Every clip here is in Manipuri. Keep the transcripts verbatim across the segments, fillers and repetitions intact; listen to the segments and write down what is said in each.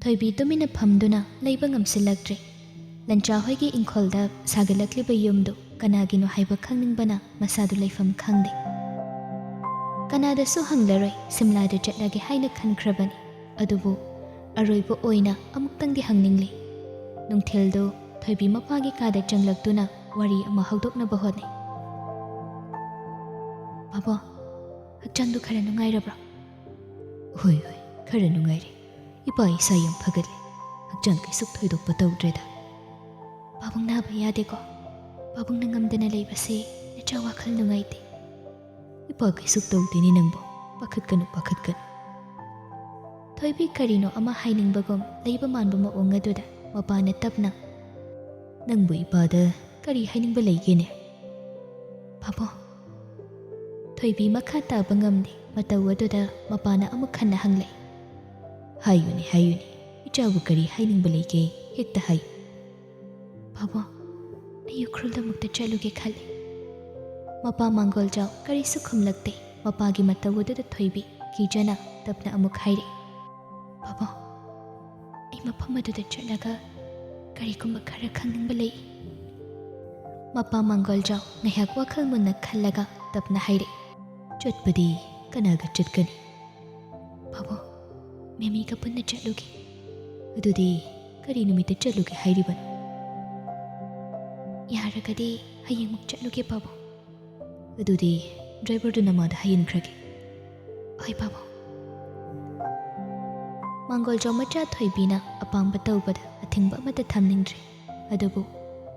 ꯊꯣꯏꯕꯤ ꯇꯨꯃꯤꯟꯅ ꯐꯝꯗꯨꯅ ꯂꯩꯕ ꯉꯝꯁꯤꯜꯂꯛꯇ꯭ꯔꯦ꯫ ꯂꯟꯆꯥ ꯍꯣꯏꯒꯤ ꯏꯪꯈꯣꯜꯗ ꯁꯥꯒꯠꯂꯛꯂꯤꯕ ꯌꯨꯝꯗꯨ ꯀꯅꯥꯒꯤꯅꯣ ꯍꯥꯏꯕ ꯈꯪꯅꯤꯡꯕꯅ ꯃꯁꯥꯗꯨ ꯂꯩꯐꯝ ꯈꯪꯗꯦ꯫ ꯀꯅꯥꯗꯁꯨ ꯍꯪꯂꯔꯣꯏ, ꯁꯤꯝꯂꯥꯗ ꯆꯠꯂꯒꯦ ꯍꯥꯏꯅ ꯈꯟꯈ꯭ꯔꯕꯅꯤ꯫ ꯑꯗꯨꯕꯨ ꯑꯔꯣꯏꯕ ꯑꯣꯏꯅ ꯑꯃꯨꯛꯇꯪꯗꯤ ꯍꯪꯅꯤꯡꯂꯤ꯫ ꯅꯨꯡꯊꯤꯜꯗꯨ ꯊꯣꯏꯕꯤ ꯃꯄꯥꯒꯤ ꯀꯥꯗ ꯆꯪꯂꯛꯇꯨꯅ ꯋꯥꯔꯤ ꯑꯃ ꯍꯧꯗꯣꯛꯅꯕ ꯍꯣꯠꯅꯩ꯫ "ꯄꯥꯕꯨꯡ, ꯍꯛꯆꯥꯡꯗꯨ ꯈꯔ ꯅꯨꯡꯉꯥꯏꯔꯕ꯭ꯔꯣ?" "ꯍꯣꯏ, ꯍꯣꯏ, ꯈꯔ ꯅꯨꯡꯉꯥꯏꯔꯦ꯫ ꯏꯄꯥ ꯏꯁꯥ ꯌꯥꯝ ꯐꯒꯠꯂꯦ꯫ ꯍꯛꯆꯥꯡ ꯀꯩꯁꯨ ꯊꯣꯏꯗꯣꯛꯄ ꯇꯧꯗ꯭ꯔꯦꯗ꯫" "ꯄꯥꯕꯨꯡ ꯅꯥꯕ ꯌꯥꯗꯦꯀꯣ꯫ ꯄꯥꯕꯨꯡꯅ ꯉꯝꯗꯅ ꯂꯩꯕꯁꯦ ꯅꯆꯥ ꯋꯥꯈꯜ ꯅꯨꯡꯉꯥꯏꯇꯦ꯫" "ꯏꯄꯥ ꯀꯩꯁꯨ ꯇꯧꯗꯦꯅꯦ ꯅꯪꯕꯨ꯫ ꯄꯥꯈꯠꯀꯅꯨ, ꯄꯥꯈꯠꯀꯅꯨ꯫" ꯊꯣꯏꯕꯤ ꯀꯔꯤꯅꯣ ꯑꯃ ꯍꯥꯏꯅꯤꯡꯕꯒꯨꯝ ꯂꯩꯕ ꯃꯥꯟꯕ ꯃꯑꯣꯡ ꯑꯗꯨꯗ ꯃꯄꯥꯅ ꯇꯞꯅ, "ꯅꯪꯕꯨ ꯏꯄꯥꯗ ꯀꯔꯤ ꯍꯥꯏꯅꯤꯡꯕ ꯂꯩꯒꯦꯅꯦ?" "ꯄꯥꯕꯨꯡ꯫" ꯊꯣꯏꯕꯤ ꯃꯈꯥ ꯇꯥꯕ ꯉꯝꯗꯦ꯫ ꯃꯇꯧ ꯑꯗꯨꯗ ꯃꯄꯥꯅ ꯑꯃꯨꯛ ꯍꯟꯅ ꯍꯪꯂꯛꯏ, "ꯍꯥꯏꯌꯨꯅꯦ, ꯍꯥꯏꯌꯨꯅꯦ, ꯏꯆꯥꯕꯨ ꯀꯔꯤ ꯍꯥꯏꯅꯤꯡꯕ ꯂꯩꯒꯦ? ꯍꯦꯛꯇ ꯍꯥꯏꯌꯨ꯫" "ꯄꯥꯕꯨꯡ, ꯑꯩ ꯎꯈ꯭ꯔꯨꯜꯗ ꯑꯃꯨꯛꯇ ꯆꯠꯂꯨꯒꯦ ꯈꯜꯂꯤ꯫" ꯃꯄꯥ ꯃꯥꯡꯒꯣꯜꯖꯥꯎ ꯀꯔꯤꯁꯨ ꯈꯨꯝꯂꯛꯇꯦ꯫ ꯃꯄꯥꯒꯤ ꯃꯇꯧ ꯑꯗꯨꯗ ꯊꯣꯏꯕꯤ ꯀꯤꯖꯅ ꯇꯞꯅ ꯑꯃꯨꯛ ꯍꯥꯏꯔꯛꯏ, "ꯄꯥꯕꯨꯡ, ꯑꯩ ꯃꯐꯝ ꯑꯗꯨꯗ ꯆꯠꯂꯒ ꯀꯔꯤꯒꯨꯝꯕ ꯈꯔ ꯈꯪꯅꯤꯡꯕ ꯂꯩ꯫" ꯃꯄꯥ ꯃꯥꯡꯒꯣꯜꯖꯥꯎ ꯉꯥꯏꯍꯥꯛ ꯋꯥꯈꯜ ꯃꯨꯟꯅ ꯈꯜꯂꯒ ꯇꯞꯅ ꯍꯥꯏꯔꯛꯏ, "ꯆꯠꯄꯗꯤ ꯀꯅꯥꯒ ꯆꯠꯀꯅꯤ?" "ꯄꯥꯕꯨꯡ, ꯃꯦꯃꯤꯒ ꯄꯨꯟꯅ ꯆꯠꯂꯨꯒꯦ꯫" "ꯑꯗꯨꯗꯤ ꯀꯔꯤ ꯅꯨꯃꯤꯠꯇ ꯆꯠꯂꯨꯒꯦ ꯍꯥꯏꯔꯤꯕꯅꯣ?" "ꯌꯥꯔꯒꯗꯤ ꯍꯌꯦꯡꯃꯛ ꯆꯠꯂꯨꯒꯦ, ꯄꯥꯕꯨꯡ꯫" "ꯑꯗꯨꯗꯤ ꯗ꯭ꯔꯥꯏꯚꯔꯗꯨ ꯅꯃꯥꯗ ꯍꯥꯏꯍꯟꯈ꯭ꯔꯒꯦ꯫" "ꯍꯣꯏ, ꯄꯥꯕꯨꯡ꯫" ꯃꯥꯡꯒꯣꯜꯖꯥꯎ ꯃꯆꯥ ꯊꯣꯏꯕꯤꯅ ꯑꯄꯥꯝꯕ ꯇꯧꯕꯗ ꯑꯊꯤꯡꯕ ꯑꯃꯠꯇ ꯊꯝꯅꯤꯡꯗ꯭ꯔꯦ꯫ ꯑꯗꯨꯕꯨ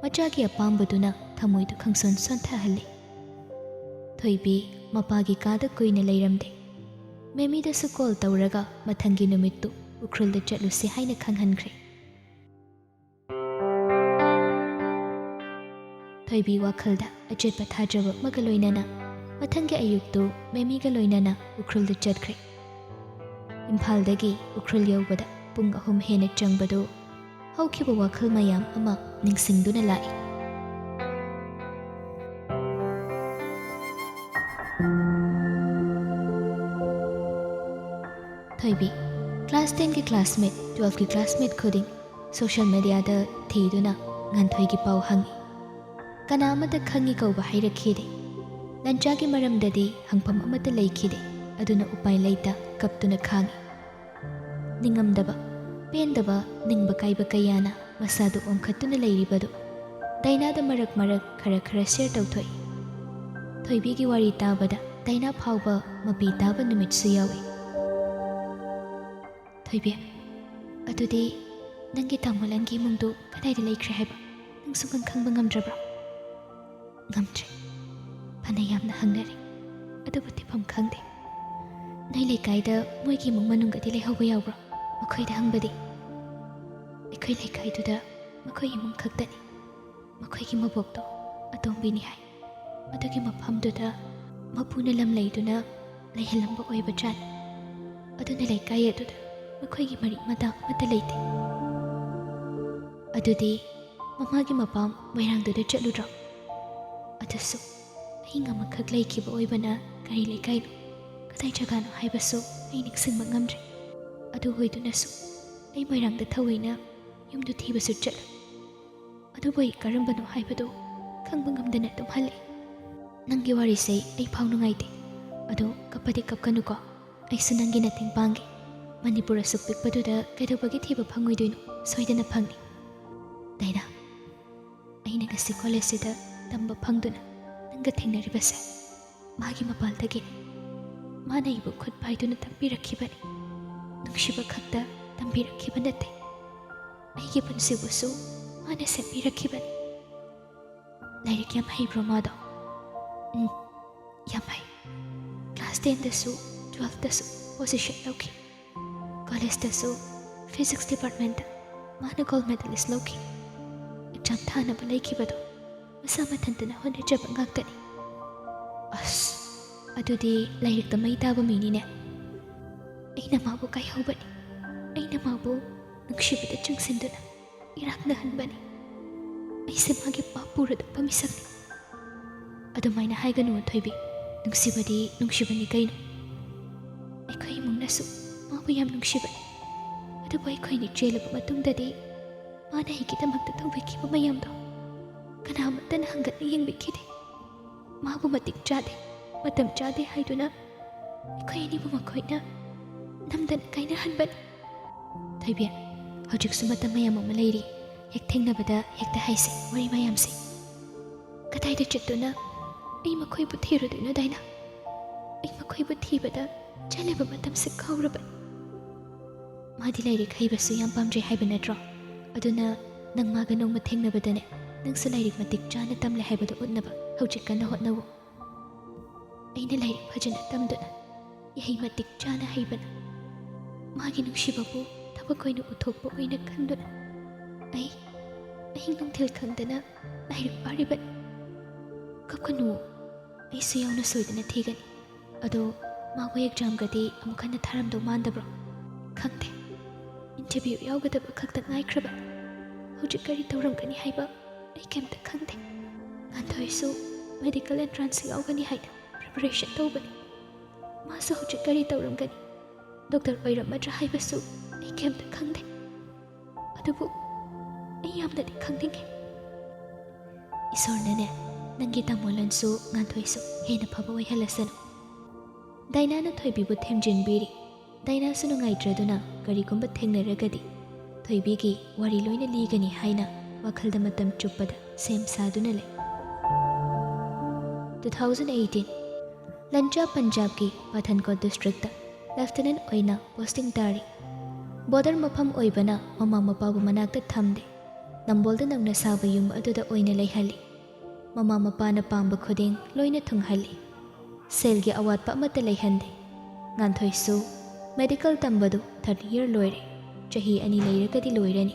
ꯃꯆꯥꯒꯤ ꯑꯄꯥꯝꯕꯗꯨꯅ ꯊꯃꯣꯏꯗꯨ ꯈꯪꯁꯣꯟ ꯁꯣꯟꯊꯍꯜꯂꯤ꯫ ꯊꯣꯏꯕꯤ ꯃꯄꯥꯒꯤ ꯀꯥꯗ ꯀꯨꯏꯅ ꯂꯩꯔꯝꯗꯦ꯫ ꯃꯦꯃꯤꯗꯁꯨ ꯀꯣꯜ ꯇꯧꯔꯒ ꯃꯊꯪꯒꯤ ꯅꯨꯃꯤꯠꯇꯨ ꯎꯈ꯭ꯔꯨꯜꯗ ꯆꯠꯂꯨꯁꯤ ꯍꯥꯏꯅ ꯈꯪꯍꯟꯈ꯭ꯔꯦ꯫ ꯊꯣꯏꯕꯤ ꯋꯥꯈꯜꯗ ꯑꯆꯦꯠꯄ ꯊꯥꯖꯕ ꯑꯃꯒ ꯂꯣꯏꯅꯅ ꯃꯊꯪꯒꯤ ꯑꯌꯨꯛꯇꯨ ꯃꯦꯃꯤꯒ ꯂꯣꯏꯅꯅ ꯎꯈ꯭ꯔꯨꯜꯗ ꯆꯠꯈ꯭ꯔꯦ꯫ ꯏꯝꯐꯥꯜꯗꯒꯤ ꯎꯈ꯭ꯔꯨꯜ ꯌꯧꯕꯗ ꯄꯨꯡ ꯑꯍꯨꯝ ꯍꯦꯟꯅ ꯆꯪꯕꯗꯨ ꯍꯧꯈꯤꯕ ꯋꯥꯈꯜ ꯃꯌꯥꯝ ꯑꯃ ꯅꯤꯡꯁꯤꯡꯗꯨꯅ ꯂꯥꯛꯏ꯫ ꯊꯣꯏꯕꯤ, ꯀ꯭ꯂꯥꯁ ꯇꯦꯟꯒꯤ ꯀ꯭ꯂꯥꯁꯃꯦꯠ, ꯇꯨꯋꯦꯜꯐꯀꯤ ꯀ꯭ꯂꯥꯁꯃꯦꯠ ꯈꯨꯗꯤꯡ ꯁꯣꯁꯤꯌꯦꯜ ꯃꯦꯗꯤꯌꯥꯗ ꯊꯤꯗꯨꯅ ꯉꯥꯟꯊꯣꯏꯒꯤ ꯄꯥꯎ ꯍꯪꯉꯤ꯫ ꯀꯅꯥ ꯑꯃꯠꯇ ꯈꯪꯉꯤ ꯀꯧꯕ ꯍꯥꯏꯔꯛꯈꯤꯗꯦ꯫ ꯂꯟꯆꯥꯒꯤ ꯃꯔꯝꯗꯗꯤ ꯍꯪꯐꯝ ꯑꯃꯠꯇ ꯂꯩꯈꯤꯗꯦ꯫ ꯑꯗꯨꯅ ꯎꯄꯥꯏ ꯂꯩꯇ ꯀꯞꯇꯨꯅ ꯈꯥꯡꯉꯤ꯫ ꯅꯤꯡꯉꯝꯗꯕ, ꯄꯦꯟꯗꯕ, ꯅꯤꯡꯕ ꯀꯥꯏꯕ ꯀꯌꯥꯅ ꯃꯁꯥꯗꯨ ꯑꯣꯟꯈꯠꯇꯨꯅ ꯂꯩꯔꯤꯕꯗꯨ ꯗꯥꯏꯅꯥꯗ ꯃꯔꯛ ꯃꯔꯛ ꯈꯔ ꯈꯔ ꯁꯤꯌꯔ ꯇꯧꯊꯣꯛꯏ꯫ ꯊꯣꯏꯕꯤꯒꯤ ꯋꯥꯔꯤ ꯇꯥꯕꯗ ꯗꯥꯏꯅꯥ ꯐꯥꯎꯕ ꯃꯄꯤ ꯇꯥꯕ ꯅꯨꯃꯤꯠꯁꯨ ꯌꯥꯎꯏ꯫ "ꯊꯣꯏꯕꯤ, ꯑꯗꯨꯗꯤ ꯅꯪꯒꯤ ꯇꯥꯃꯣ ꯂꯟꯒꯤ ꯏꯃꯨꯡꯗꯨ ꯀꯗꯥꯏꯗ ꯂꯩꯈ꯭ꯔꯦ ꯍꯥꯏꯕ ꯅꯪ ꯁꯨꯡꯈꯪ ꯈꯪꯕ ꯉꯝꯗ꯭ꯔꯕ꯭ꯔꯥ?" "ꯉꯝꯗ꯭ꯔꯦ꯫ ꯐꯅ ꯌꯥꯝꯅ ꯍꯪꯅꯔꯦ, ꯑꯗꯨꯕꯨ ꯊꯤꯐꯝ ꯈꯪꯗꯦ꯫ ꯅꯣꯏ ꯂꯩꯀꯥꯏꯗ ꯃꯣꯏꯒꯤ ꯏꯃꯨꯡ ꯃꯅꯨꯡꯒꯗꯤ ꯂꯩꯍꯧꯕ ꯌꯥꯎꯕ꯭ꯔꯣ?" ꯃꯈꯣꯏꯗ ꯍꯪꯕꯗꯤ, "ꯑꯩꯈꯣꯏ ꯂꯩꯀꯥꯏꯗꯨꯗ ꯃꯈꯣꯏ ꯏꯃꯨꯡ ꯈꯛꯇꯅꯤ꯫ ꯃꯈꯣꯏꯒꯤ ꯃꯕꯣꯛꯇꯣ ꯑꯇꯣꯝꯕꯤꯅꯤ ꯍꯥꯏ꯫ ꯑꯗꯨꯒꯤ ꯃꯐꯝꯗꯨꯗ ꯃꯄꯨꯅ ꯂꯝ ꯂꯩꯗꯨꯅ ꯂꯩꯍꯜꯂꯝꯕ ꯑꯣꯏꯕꯖꯥꯠꯅꯤ꯫ ꯑꯗꯨꯅ ꯂꯩꯀꯥꯏ ꯑꯗꯨꯗ ꯃꯈꯣꯏꯒꯤ ꯃꯔꯤ ꯃꯇꯥꯡ ꯑꯃꯠꯇ ꯂꯩꯇꯦ꯫" "ꯑꯗꯨꯗꯤ ꯃꯃꯥꯒꯤ ꯃꯄꯥꯝ ꯃꯣꯏꯔꯥꯡꯗꯨꯗ ꯆꯠꯂꯨꯗ꯭ꯔꯣ?" "ꯑꯗꯨꯁꯨ ꯑꯍꯤꯡ ꯑꯃꯈꯛ ꯂꯩꯈꯤꯕ ꯑꯣꯏꯕꯅ ꯀꯔꯤ ꯂꯩꯀꯥꯏꯅꯣ, ꯀꯗꯥꯏ ꯖꯒꯥꯅꯣ ꯍꯥꯏꯕꯁꯨ ꯑꯩ ꯅꯤꯡꯁꯤꯡꯕ ꯉꯝꯗ꯭ꯔꯦ꯫ ꯑꯗꯨ ꯑꯣꯏꯗꯨꯅꯁꯨ ꯑꯩ ꯃꯣꯏꯔꯥꯡꯗ ꯊꯧꯑꯣꯏꯅ ꯌꯨꯝꯗꯨ ꯊꯤꯕꯁꯨ ꯆꯠꯂꯨꯏ꯫ ꯑꯗꯨꯕꯨ ꯑꯩ ꯀꯔꯝꯕꯅꯣ ꯍꯥꯏꯕꯗꯨ ꯈꯪꯕ ꯉꯝꯗꯅ ꯑꯗꯨꯝ ꯍꯜꯂꯛꯏ꯫ ꯅꯪꯒꯤ ꯋꯥꯔꯤꯁꯦ ꯑꯩ ꯐꯥꯎ ꯅꯨꯡꯉꯥꯏꯇꯦ꯫ ꯑꯗꯣ ꯀꯞꯄꯗꯤ ꯀꯞꯀꯅꯨꯀꯣ꯫ ꯑꯩꯁꯨ ꯅꯪꯒꯤ ꯃꯇꯦꯡ ꯄꯥꯡꯒꯦ꯫ ꯃꯅꯤꯄꯨꯔ ꯑꯁꯨꯛ ꯄꯤꯛꯄꯗꯨꯗ ꯀꯩꯗꯧꯕꯒꯤ ꯊꯤꯕ ꯐꯪꯉꯣꯏꯗꯣꯏꯅꯣ? ꯁꯣꯏꯗꯅ ꯐꯪꯅꯤ꯫" "ꯗꯥꯏꯅꯥ, ꯑꯩꯅ ꯉꯁꯤ ꯀꯣꯂꯦꯖꯁꯤꯗ ꯇꯝꯕ ꯐꯪꯗꯨꯅ ꯅꯪꯒ ꯊꯦꯡꯅꯔꯤꯕꯁꯦ ꯃꯥꯒꯤ ꯃꯄꯥꯜꯗꯒꯤꯅꯤ꯫ ꯃꯥꯅ ꯑꯩꯕꯨ ꯈꯨꯠ ꯄꯥꯏꯗꯨꯅ ꯇꯝꯕꯤꯔꯛꯈꯤꯕꯅꯤ꯫ ꯅꯨꯡꯁꯤꯕ ꯈꯛꯇ ꯇꯝꯕꯤꯔꯛꯈꯤꯕ ꯅꯠꯇꯦ, ꯑꯩꯒꯤ ꯄꯨꯟꯁꯤꯕꯨꯁꯨ ꯃꯥꯅ ꯁꯦꯝꯕꯤꯔꯛꯈꯤꯕꯅꯤ꯫" "ꯂꯥꯏꯔꯤꯛ ꯌꯥꯝ ꯍꯩꯕ꯭ꯔꯣ ꯃꯥꯗꯣ?" "ꯎꯝ, ꯌꯥꯝ ꯍꯩ꯫ ꯀ꯭ꯂꯥꯁ ꯇꯦꯟꯗꯁꯨ ꯇꯨꯋꯦꯜꯐꯇꯁꯨ ꯄꯣꯖꯤꯁꯟ ꯂꯧꯈꯤ꯫ ꯀꯣꯂꯦꯖꯇꯁꯨ ꯐꯤꯖꯤꯛꯁ ꯗꯤꯄꯥꯔꯠꯃꯦꯟꯇ ꯃꯥꯅ ꯒꯣꯜꯗ ꯃꯦꯗꯥꯂꯤꯁ ꯂꯧꯈꯤ꯫ ꯑꯦꯛꯖꯥꯝ ꯊꯥꯅꯕ ꯂꯩꯈꯤꯕꯗꯣ ꯃꯁꯥ ꯃꯊꯟꯇꯅ ꯍꯣꯠꯅꯖꯕ ꯉꯥꯛꯇꯅꯤ꯫" "ꯑꯁ, ꯑꯗꯨꯗꯤ ꯂꯥꯏꯔꯤꯛꯇ ꯃꯩ ꯇꯥꯕ ꯃꯤꯅꯤꯅꯦ꯫" "ꯑꯩꯅ ꯃꯥꯕꯨ ꯀꯥꯏꯍꯧꯕꯅꯤ꯫ ꯑꯩꯅ ꯃꯥꯕꯨ ꯅꯨꯡꯁꯤꯕꯗ ꯆꯤꯡꯁꯤꯟꯗꯨꯅ ꯏꯔꯥꯛꯅꯍꯟꯕꯅꯤ꯫ ꯑꯩꯁꯦ ꯃꯥꯒꯤ ꯄꯥꯞ ꯄꯨꯔꯗꯧꯕ ꯃꯤꯁꯛꯅꯤ꯫" "ꯑꯗꯨꯃꯥꯏꯅ ꯍꯥꯏꯒꯅꯨ, ꯊꯣꯏꯕꯤ꯫ ꯅꯨꯡꯁꯤꯕꯗꯤ ꯅꯨꯡꯁꯤꯕꯅꯤ ꯀꯩꯅꯣ꯫ ꯑꯩꯈꯣꯏ ꯏꯃꯨꯡꯅꯁꯨ ꯃꯥꯕꯨ ꯌꯥꯝ ꯅꯨꯡꯁꯤꯕꯅꯤ꯫ ꯑꯗꯨꯕꯨ ꯑꯩꯈꯣꯏꯅꯤ ꯆꯦꯜꯂꯕ ꯃꯇꯨꯡꯗꯗꯤ ꯃꯥꯅ ꯑꯩꯒꯤꯗꯃꯛꯇ ꯇꯧꯕꯤꯈꯤꯕ ꯃꯌꯥꯝꯗꯣ ꯀꯅꯥꯃꯠꯇꯅ ꯍꯪꯒꯠꯅ ꯌꯦꯡꯕꯤꯈꯤꯗꯦ꯫ ꯃꯥꯕꯨ ꯃꯇꯤꯛ ꯆꯥꯗꯦ, ꯃꯇꯝ ꯆꯥꯗꯦ ꯍꯥꯏꯗꯨꯅ ꯑꯩꯈꯣꯏ ꯑꯅꯤꯕꯨ ꯃꯈꯣꯏꯅ ꯅꯝꯗꯅ ꯀꯥꯏꯅꯍꯟꯕꯅꯤ꯫ ꯊꯣꯏꯕꯤ, ꯍꯧꯖꯤꯛꯁꯨ ꯃꯇꯝ ꯃꯌꯥꯝ ꯑꯃ ꯂꯩꯔꯤ꯫ ꯍꯦꯛ ꯊꯦꯡꯅꯕꯗ ꯍꯦꯛꯇ ꯍꯥꯏꯁꯦ ꯋꯥꯔꯤ ꯃꯌꯥꯝꯁꯦ꯫ ꯀꯗꯥꯏꯗ ꯆꯠꯇꯨꯅ ꯑꯩ ꯃꯈꯣꯏꯕꯨ ꯊꯤꯔꯨꯗꯣꯏꯅꯣ, ꯗꯥꯏꯅꯥ? ꯑꯩ ꯃꯈꯣꯏꯕꯨ ꯊꯤꯕꯗ ꯆꯠꯂꯤꯕ ꯃꯇꯝꯁꯦ ꯀꯥꯎꯔꯕꯅꯤ꯫ ꯃꯥꯗꯤ ꯂꯥꯏꯔꯤꯛ ꯍꯩꯕꯁꯨ ꯌꯥꯝ ꯄꯥꯝꯖꯩ ꯍꯥꯏꯕ ꯅꯠꯇ꯭ꯔꯣ? ꯑꯗꯨꯅ ꯅꯪ ꯃꯥꯒ ꯅꯣꯡꯃ ꯊꯦꯡꯅꯕꯗꯅꯦ, ꯅꯪꯁꯨ ꯂꯥꯏꯔꯤꯛ ꯃꯇꯤꯛ ꯆꯥꯅ ꯇꯝꯂꯦ ꯍꯥꯏꯕꯗꯨ ꯎꯠꯅꯕ ꯍꯧꯖꯤꯛ ꯀꯟꯅ ꯍꯣꯠꯅꯧ꯫ ꯑꯩꯅ ꯂꯥꯏꯔꯤꯛ ꯐꯖꯅ ꯇꯝꯗꯨꯅ ꯏꯍꯩ ꯃꯇꯤꯛ ꯆꯥꯅ ꯍꯩꯕꯅ ꯃꯥꯒꯤ ꯅꯨꯡꯁꯤꯕꯕꯨ ꯊꯕꯛ ꯑꯣꯏꯅ ꯎꯊꯣꯛꯄ ꯑꯣꯏꯅ ꯈꯟꯗꯨꯅ ꯑꯩ ꯑꯍꯤꯡ ꯅꯨꯡꯊꯤꯜ ꯈꯪꯗꯅ ꯂꯥꯏꯔꯤꯛ ꯄꯥꯔꯤꯕꯅꯤ꯫ ꯀꯞꯀꯅꯨ, ꯑꯩꯁꯨ ꯌꯥꯎꯅ ꯁꯣꯏꯗꯅ ꯊꯤꯒꯅꯤ꯫ ꯑꯗꯣ ꯃꯥꯕꯨ ꯑꯦꯛꯖꯥꯝꯒꯗꯤ ꯑꯃꯨꯛ ꯍꯟꯅ ꯊꯥꯔꯝꯗꯧ ꯃꯥꯟꯗꯕ꯭ꯔꯣ? ꯈꯪꯗꯦ꯫ ꯏꯟꯇꯔꯚ꯭ꯌꯨ ꯌꯥꯎꯒꯗꯕ ꯈꯛꯇ ꯉꯥꯏꯈ꯭ꯔꯕꯅꯤ꯫ ꯍꯧꯖꯤꯛ ꯀꯔꯤ ꯇꯧꯔꯝꯒꯅꯤ ꯍꯥꯏꯕ ꯑꯩ ꯀꯩꯝꯇ ꯈꯪꯗꯦ꯫ ꯉꯥꯟꯊꯣꯏꯁꯨ ꯃꯦꯗꯤꯀꯦꯜ ꯑꯦꯟꯇ꯭ꯔꯥꯟꯁ ꯌꯥꯎꯒꯅꯤ ꯍꯥꯏꯅ ꯄ꯭ꯔꯤꯄꯔꯦꯁꯟ ꯇꯧꯕꯅꯤ꯫ ꯃꯥꯁꯨ ꯍꯧꯖꯤꯛ ꯀꯔꯤ ꯇꯧꯔꯝꯒꯅꯤ? ꯗꯣꯛꯇꯔ ꯑꯣꯏꯔꯝꯃꯗ꯭ꯔꯥ ꯍꯥꯏꯕꯁꯨ ꯑꯩ ꯀꯩꯝꯇ ꯈꯪꯗꯦ꯫ ꯑꯗꯨꯕꯨ ꯑꯩ ꯌꯥꯝꯅꯗꯤ ꯈꯪꯅꯤꯡꯉꯤ꯫ ꯏꯁꯣꯔꯅꯅꯦ, ꯅꯪꯒꯤ ꯇꯥꯃꯣ ꯂꯟꯁꯨ ꯉꯥꯟꯊꯣꯏꯁꯨ ꯍꯦꯟꯅ ꯐꯕ ꯑꯣꯏꯍꯜꯂꯁꯅꯨ꯫ ꯗꯥꯏꯅꯥꯅ ꯊꯣꯏꯕꯤꯕꯨ ꯊꯦꯝꯖꯤꯟꯕꯤꯔꯤ꯫ ꯗꯥꯏꯅꯥꯁꯨ ꯅꯨꯡꯉꯥꯏꯇ꯭ꯔꯗꯨꯅ ꯀꯔꯤꯒꯨꯝꯕ ꯊꯦꯡꯅꯔꯒꯗꯤ ꯊꯣꯏꯕꯤꯒꯤ ꯋꯥꯔꯤ ꯂꯣꯏꯅ ꯂꯤꯒꯅꯤ ꯍꯥꯏꯅ ꯋꯥꯈꯜꯗ ꯃꯇꯝ ꯆꯨꯞꯄꯗ ꯁꯦꯝ ꯁꯥꯗꯨꯅ ꯂꯩ꯫ Two thousand eighteen, ꯂꯟꯆꯥ ꯄꯟꯖꯥꯕꯀꯤ ꯄꯊꯟꯀꯣꯠ ꯗꯤꯁꯇ꯭ꯔꯤꯛꯇ ꯂꯦꯐꯇꯤꯅꯦꯟꯠ ꯑꯣꯏꯅ ꯄꯣꯁꯇꯤꯡ ꯇꯥꯔꯤ꯫ ꯕꯣꯔꯗꯔ ꯃꯐꯝ ꯑꯣꯏꯕꯅ ꯃꯃꯥ ꯃꯄꯥꯕꯨ ꯃꯅꯥꯛꯇ ꯊꯝꯗꯦ꯫ ꯅꯝꯕꯣꯜꯗ ꯅꯧꯅ ꯁꯥꯕ ꯌꯨꯝ ꯑꯗꯨꯗ ꯑꯣꯏꯅ ꯂꯩꯍꯜꯂꯤ꯫ ꯃꯃꯥ ꯃꯄꯥꯅ ꯄꯥꯝꯕ ꯈꯨꯗꯤꯡ ꯂꯣꯏꯅ ꯊꯨꯡꯍꯜꯂꯤ꯫ ꯁꯦꯜꯒꯤ ꯑꯋꯥꯠꯄ ꯑꯃꯠꯇ ꯂꯩꯍꯟꯗꯦ꯫ ꯉꯥꯟꯊꯣꯏꯁꯨ ꯃꯦꯗꯤꯀꯦꯜ ꯇꯝꯕꯗꯨ ꯊꯥꯔꯠ ꯏꯌꯔ ꯂꯣꯏꯔꯦ꯫ ꯆꯍꯤ ꯑꯅꯤ ꯂꯩꯔꯒꯗꯤ ꯂꯣꯏꯔꯅꯤ꯫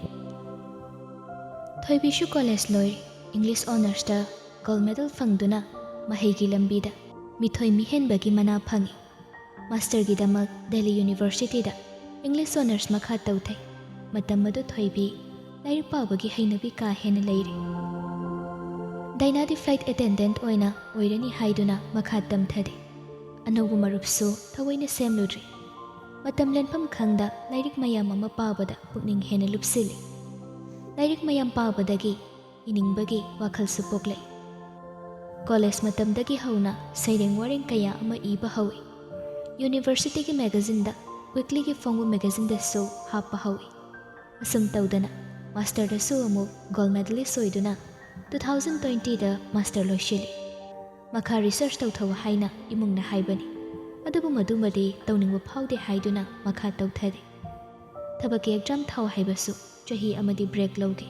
ꯊꯣꯏꯕꯤꯁꯨ ꯀꯣꯂꯦꯖ ꯂꯣꯏꯔꯦ꯫ ꯏꯪꯂꯤꯁ ꯑꯣꯅꯔꯁꯇ ꯒꯣꯜꯗ ꯃꯦꯗꯜ ꯐꯪꯗꯨꯅ ꯃꯍꯩꯒꯤ ꯂꯝꯕꯤꯗ ꯃꯤꯊꯣꯏ ꯃꯤꯍꯦꯟꯕꯒꯤ ꯃꯅꯥ ꯐꯪꯉꯤ꯫ ꯃꯥꯁꯇꯔꯒꯤꯗꯃꯛ ꯗꯦꯜꯂꯤ ꯌꯨꯅꯤꯚꯔꯁꯤꯇꯤꯗ ꯏꯪꯂꯤꯁ ꯑꯣꯅꯔꯁ ꯃꯈꯥ ꯇꯧꯊꯩ꯫ ꯃꯇꯝ ꯑꯗꯨ ꯊꯣꯏꯕꯤ ꯂꯥꯏꯔꯤꯛ ꯄꯥꯕꯒꯤ ꯍꯩꯅꯕꯤ ꯀꯥ ꯍꯦꯟꯅ ꯂꯩꯔꯦ꯫ ꯗꯥꯏꯅꯥꯗꯤ ꯐ꯭ꯂꯥꯏꯠ ꯑꯦꯇꯦꯟꯗꯦꯟꯠ ꯑꯣꯏꯅ ꯑꯣꯏꯔꯅꯤ ꯍꯥꯏꯗꯨꯅ ꯃꯈꯥ ꯇꯝꯊꯗꯦ꯫ ꯑꯅꯧꯕ ꯃꯔꯨꯞꯁꯨ ꯊꯑꯣꯏꯅ ꯁꯦꯝꯂꯨꯗ꯭ꯔꯤ꯫ ꯃꯇꯝ ꯂꯦꯟꯐꯝ ꯈꯪꯗ ꯂꯥꯏꯔꯤꯛ ꯃꯌꯥꯝ ꯑꯃ ꯄꯥꯕꯗ ꯄꯨꯛꯅꯤꯡ ꯍꯦꯟꯅ ꯂꯨꯞꯁꯤꯜꯂꯤ꯫ ꯂꯥꯏꯔꯤꯛ ꯃꯌꯥꯝ ꯄꯥꯕꯗꯒꯤ ꯏꯅꯤꯡꯕꯒꯤ ꯋꯥꯈꯜꯁꯨ ꯄꯣꯛꯂꯛꯏ꯫ ꯀꯣꯂꯦꯖ ꯃꯇꯝꯗꯒꯤ ꯍꯧꯅ ꯁꯩꯔꯦꯡ ꯋꯥꯔꯦꯡ ꯀꯌꯥ ꯑꯃ ꯏꯕ ꯍꯧꯏ꯫ ꯌꯨꯅꯤꯚꯔꯁꯤꯇꯤꯒꯤ ꯃꯦꯒꯥꯖꯤꯟꯗ, ꯋꯤꯛꯂꯤꯒꯤ ꯐꯣꯡꯕ ꯃꯦꯒꯥꯖꯤꯟꯗꯁꯨ ꯍꯥꯞꯄ ꯍꯧꯏ꯫ ꯑꯁꯨꯝ ꯇꯧꯗꯅ ꯃꯥꯁꯇꯔꯗꯁꯨ ꯑꯃꯨꯛ ꯒꯣꯜꯗ ꯃꯦꯗꯂꯤꯁ ꯑꯣꯏꯗꯨꯅ ꯇꯨ ꯊꯥꯎꯖꯟ ꯇ꯭ꯋꯦꯟꯇꯤꯗ ꯃꯥꯁꯇꯔ ꯂꯣꯏꯁꯤꯜꯂꯤ꯫ ꯃꯈꯥ ꯔꯤꯁꯔꯆ ꯇꯧꯊꯧ ꯍꯥꯏꯅ ꯏꯃꯨꯡꯅ ꯍꯥꯏꯕꯅꯤ, ꯑꯗꯨꯕꯨ ꯃꯗꯨꯃꯗꯤ ꯇꯧꯅꯤꯡꯕ ꯐꯥꯎꯗꯦ ꯍꯥꯏꯗꯨꯅ ꯃꯈꯥ ꯇꯧꯊꯔꯤ꯫ ꯊꯕꯛꯀꯤ ꯑꯦꯛꯖꯥꯝ ꯊꯥꯎ ꯍꯥꯏꯕꯁꯨ ꯆꯍꯤ ꯑꯃꯗꯤ ꯕ꯭ꯔꯦꯛ ꯂꯧꯈꯤ꯫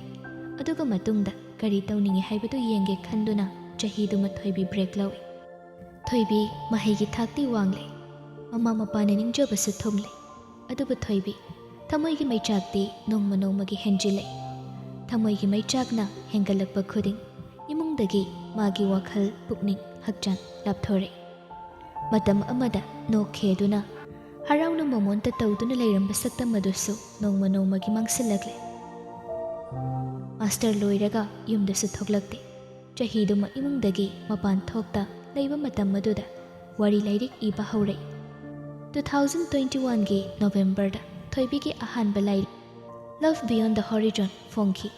ꯑꯗꯨꯒ ꯃꯇꯨꯡꯗ ꯀꯔꯤ ꯇꯧꯅꯤꯡꯏ ꯍꯥꯏꯕꯗꯨ ꯌꯦꯡꯒꯦ ꯈꯟꯗꯨꯅ ꯆꯍꯤꯗꯨꯃ ꯊꯣꯏꯕꯤ ꯕ꯭ꯔꯦꯛ ꯂꯧꯏ꯫ ꯊꯣꯏꯕꯤ ꯃꯍꯩꯒꯤ ꯊꯥꯛꯇꯤ ꯋꯥꯡꯂꯦ, ꯃꯃꯥ ꯃꯄꯥꯅ ꯅꯤꯡꯖꯕꯁꯨ ꯊꯨꯡꯂꯦ꯫ ꯑꯗꯨꯕꯨ ꯊꯣꯏꯕꯤ ꯊꯃꯣꯏꯒꯤ ꯃꯩꯆꯥꯛꯇꯤ ꯅꯣꯡꯃ ꯅꯣꯡꯃꯒꯤ ꯍꯦꯟꯖꯤꯜꯂꯛꯏ꯫ ꯊꯃꯣꯏꯒꯤ ꯃꯩꯆꯥꯛꯅ ꯍꯦꯟꯒꯠꯂꯛꯄ ꯈꯨꯗꯤꯡ ꯏꯃꯨꯡꯗꯒꯤ ꯃꯥꯒꯤ ꯋꯥꯈꯜ, ꯄꯨꯛꯅꯤꯡ, ꯍꯛꯆꯥꯡ ꯂꯥꯞꯊꯣꯔꯛꯏ꯫ ꯃꯇꯝ ꯑꯃꯗ ꯅꯣꯛ ꯈꯦꯗꯨꯅ ꯍꯔꯥꯎꯅ ꯃꯣꯃꯣꯟꯇ ꯇꯧꯗꯨꯅ ꯂꯩꯔꯝꯕ ꯁꯛꯇꯝ ꯑꯗꯨꯁꯨ ꯅꯣꯡꯃ ꯅꯣꯡꯃꯒꯤ ꯃꯥꯡꯁꯤꯜꯂꯛꯂꯦ꯫ ꯃꯥꯁꯇꯔ ꯂꯣꯏꯔꯒ ꯌꯨꯝꯗꯁꯨ ꯊꯣꯛꯂꯛꯇꯦ꯫ ꯆꯍꯤꯗꯨꯃ ꯏꯃꯨꯡꯗꯒꯤ ꯃꯄꯥꯟ ꯊꯣꯛꯇ ꯂꯩꯕ ꯃꯇꯝ ꯑꯗꯨꯗ ꯋꯥꯔꯤ ꯂꯥꯏꯔꯤꯛ ꯏꯕ ꯍꯧꯔꯛꯏ꯫ ꯇꯨ ꯊꯥꯎꯖꯟ ꯇ꯭ꯋꯦꯟꯇꯤ ꯋꯥꯟꯒꯤ ꯅꯣꯕꯦꯝꯕꯔꯗ ꯊꯣꯏꯕꯤꯒꯤ ꯑꯍꯥꯟꯕ ꯂꯥꯏꯔꯤꯛ Love Beyond the Horizon ꯐꯣꯡꯈꯤ꯫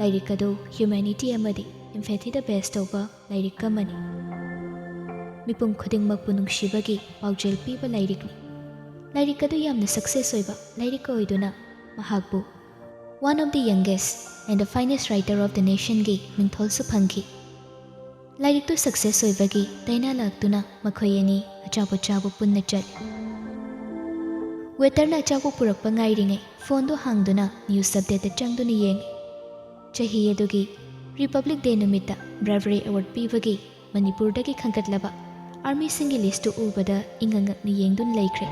ꯂꯥꯏꯔꯤꯛ ꯑꯗꯨ ꯍ꯭ꯌꯨꯃꯦꯅꯤꯇꯤ ꯑꯃꯗꯤ ꯏꯝꯐꯦꯊꯤꯗ ꯕꯦꯁ ꯇꯧꯕ ꯂꯥꯏꯔꯤꯛ ꯑꯃꯅꯤ꯫ ꯃꯤꯄꯨꯝ ꯈꯨꯗꯤꯡꯃꯛꯄꯨ ꯅꯨꯡꯁꯤꯕꯒꯤ ꯄꯥꯎꯖꯦꯜ ꯄꯤꯕ ꯂꯥꯏꯔꯤꯛꯅꯤ꯫ ꯂꯥꯏꯔꯤꯛ ꯑꯗꯨ ꯌꯥꯝꯅ ꯁꯛꯁꯦꯁ ꯑꯣꯏꯕ ꯂꯥꯏꯔꯤꯛ ꯑꯣꯏꯗꯨꯅ ꯃꯍꯥꯛꯄꯨ One of the youngest and the finest writer of the nationꯒꯤ ꯃꯤꯡꯊꯣꯜꯁꯨ ꯐꯪꯈꯤ꯫ ꯂꯥꯏꯔꯤꯛꯇꯨ ꯁꯛꯁꯦꯁ ꯑꯣꯏꯕꯒꯤ ꯗꯥꯏꯅꯥ ꯂꯥꯛꯇꯨꯅ ꯃꯈꯣꯏ ꯑꯅꯤ ꯑꯆꯥꯄꯣꯠ ꯆꯥꯕ ꯄꯨꯟꯅ ꯆꯠꯂꯤ꯫ ꯋꯦꯇꯔꯅ ꯑꯆꯥꯄꯣꯠ ꯄꯨꯔꯛꯄ ꯉꯥꯏꯔꯤꯉꯩ ꯐꯣꯟꯗꯨ ꯍꯥꯡꯗꯨꯅ ꯅ꯭ꯌꯨꯁ ꯑꯞꯗꯦꯠꯇ ꯆꯪꯗꯨꯅ ꯌꯦꯡꯉꯤ꯫ ꯆꯍꯤ ꯑꯗꯨꯒꯤ ꯔꯤꯄꯕ꯭ꯂꯤꯛ ꯗꯦ ꯅꯨꯃꯤꯠꯇ ꯕ꯭ꯔꯥꯚꯔꯤ ꯑꯦꯋꯥꯔꯗ ꯄꯤꯕꯒꯤ ꯃꯅꯤꯄꯨꯔꯗꯒꯤ ꯈꯟꯒꯠꯂꯕ ꯑꯥꯔꯃꯤꯁꯤꯡꯒꯤ ꯂꯤꯁꯇꯨ ꯎꯕꯗ ꯏꯉꯛ ꯉꯛꯅ ꯌꯦꯡꯗꯨꯅ ꯂꯩꯈ꯭ꯔꯦ꯫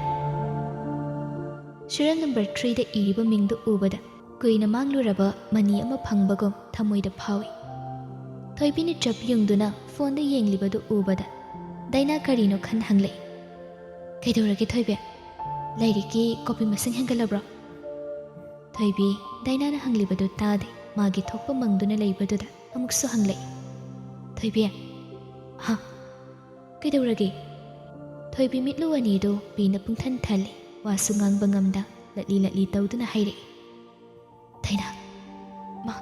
ꯁꯤꯔꯤꯌꯦꯜ ꯅꯝꯕꯔ ꯊ꯭ꯔꯤꯗ ꯏꯔꯤꯕ ꯃꯤꯡꯗꯨ ꯎꯕꯗ ꯀꯨꯏꯅ ꯃꯥꯡꯂꯨꯔꯕ ꯃꯅꯤ ꯑꯃ ꯐꯪꯕꯒꯨꯝ ꯊꯃꯣꯏꯗ ꯐꯥꯎꯏ꯫ ꯊꯣꯏꯕꯤꯅ ꯆꯞ ꯌꯨꯡꯗꯨꯅ ꯐꯣꯟꯗ ꯌꯦꯡꯂꯤꯕꯗꯨ ꯎꯕꯗ ꯗꯥꯏꯅꯥ ꯀꯔꯤꯅꯣ ꯈꯟ ꯍꯪꯂꯛꯏ꯫ "ꯀꯩꯗꯧꯔꯒꯦ ꯊꯣꯏꯕꯤ? ꯂꯥꯏꯔꯤꯛꯀꯤ ꯀꯣꯄꯤ ꯃꯁꯤꯡ ꯍꯦꯟꯒꯠꯂꯕ꯭ꯔꯣ?" ꯊꯣꯏꯕꯤ ꯗꯥꯏꯅꯥꯅ ꯍꯪꯂꯤꯕꯗꯨ ꯇꯥꯗꯦ꯫ ꯃꯥꯒꯤ ꯊꯣꯛꯄ ꯃꯪꯗꯨꯅ ꯂꯩꯕꯗꯨꯗ ꯑꯃꯨꯛꯁꯨ ꯍꯪꯂꯛꯏ, "ꯊꯣꯏꯕꯤ?" "ꯍꯥ? ꯀꯩꯗꯧꯔꯒꯦ?" ꯊꯣꯏꯕꯤ ꯃꯤꯠꯂꯨ ꯑꯅꯤꯗꯨ ꯄꯤꯅ ꯄꯨꯡꯊꯟ ꯊꯜꯂꯤ꯫ ꯋꯥꯁꯨ ꯉꯥꯡꯕ ꯉꯝꯗ ꯂꯠꯂꯤ ꯂꯠꯂꯤ ꯇꯧꯗꯨꯅ ꯍꯥꯏꯔꯛꯏ꯫ "ꯗꯥꯏꯅꯥ, ꯃꯥ,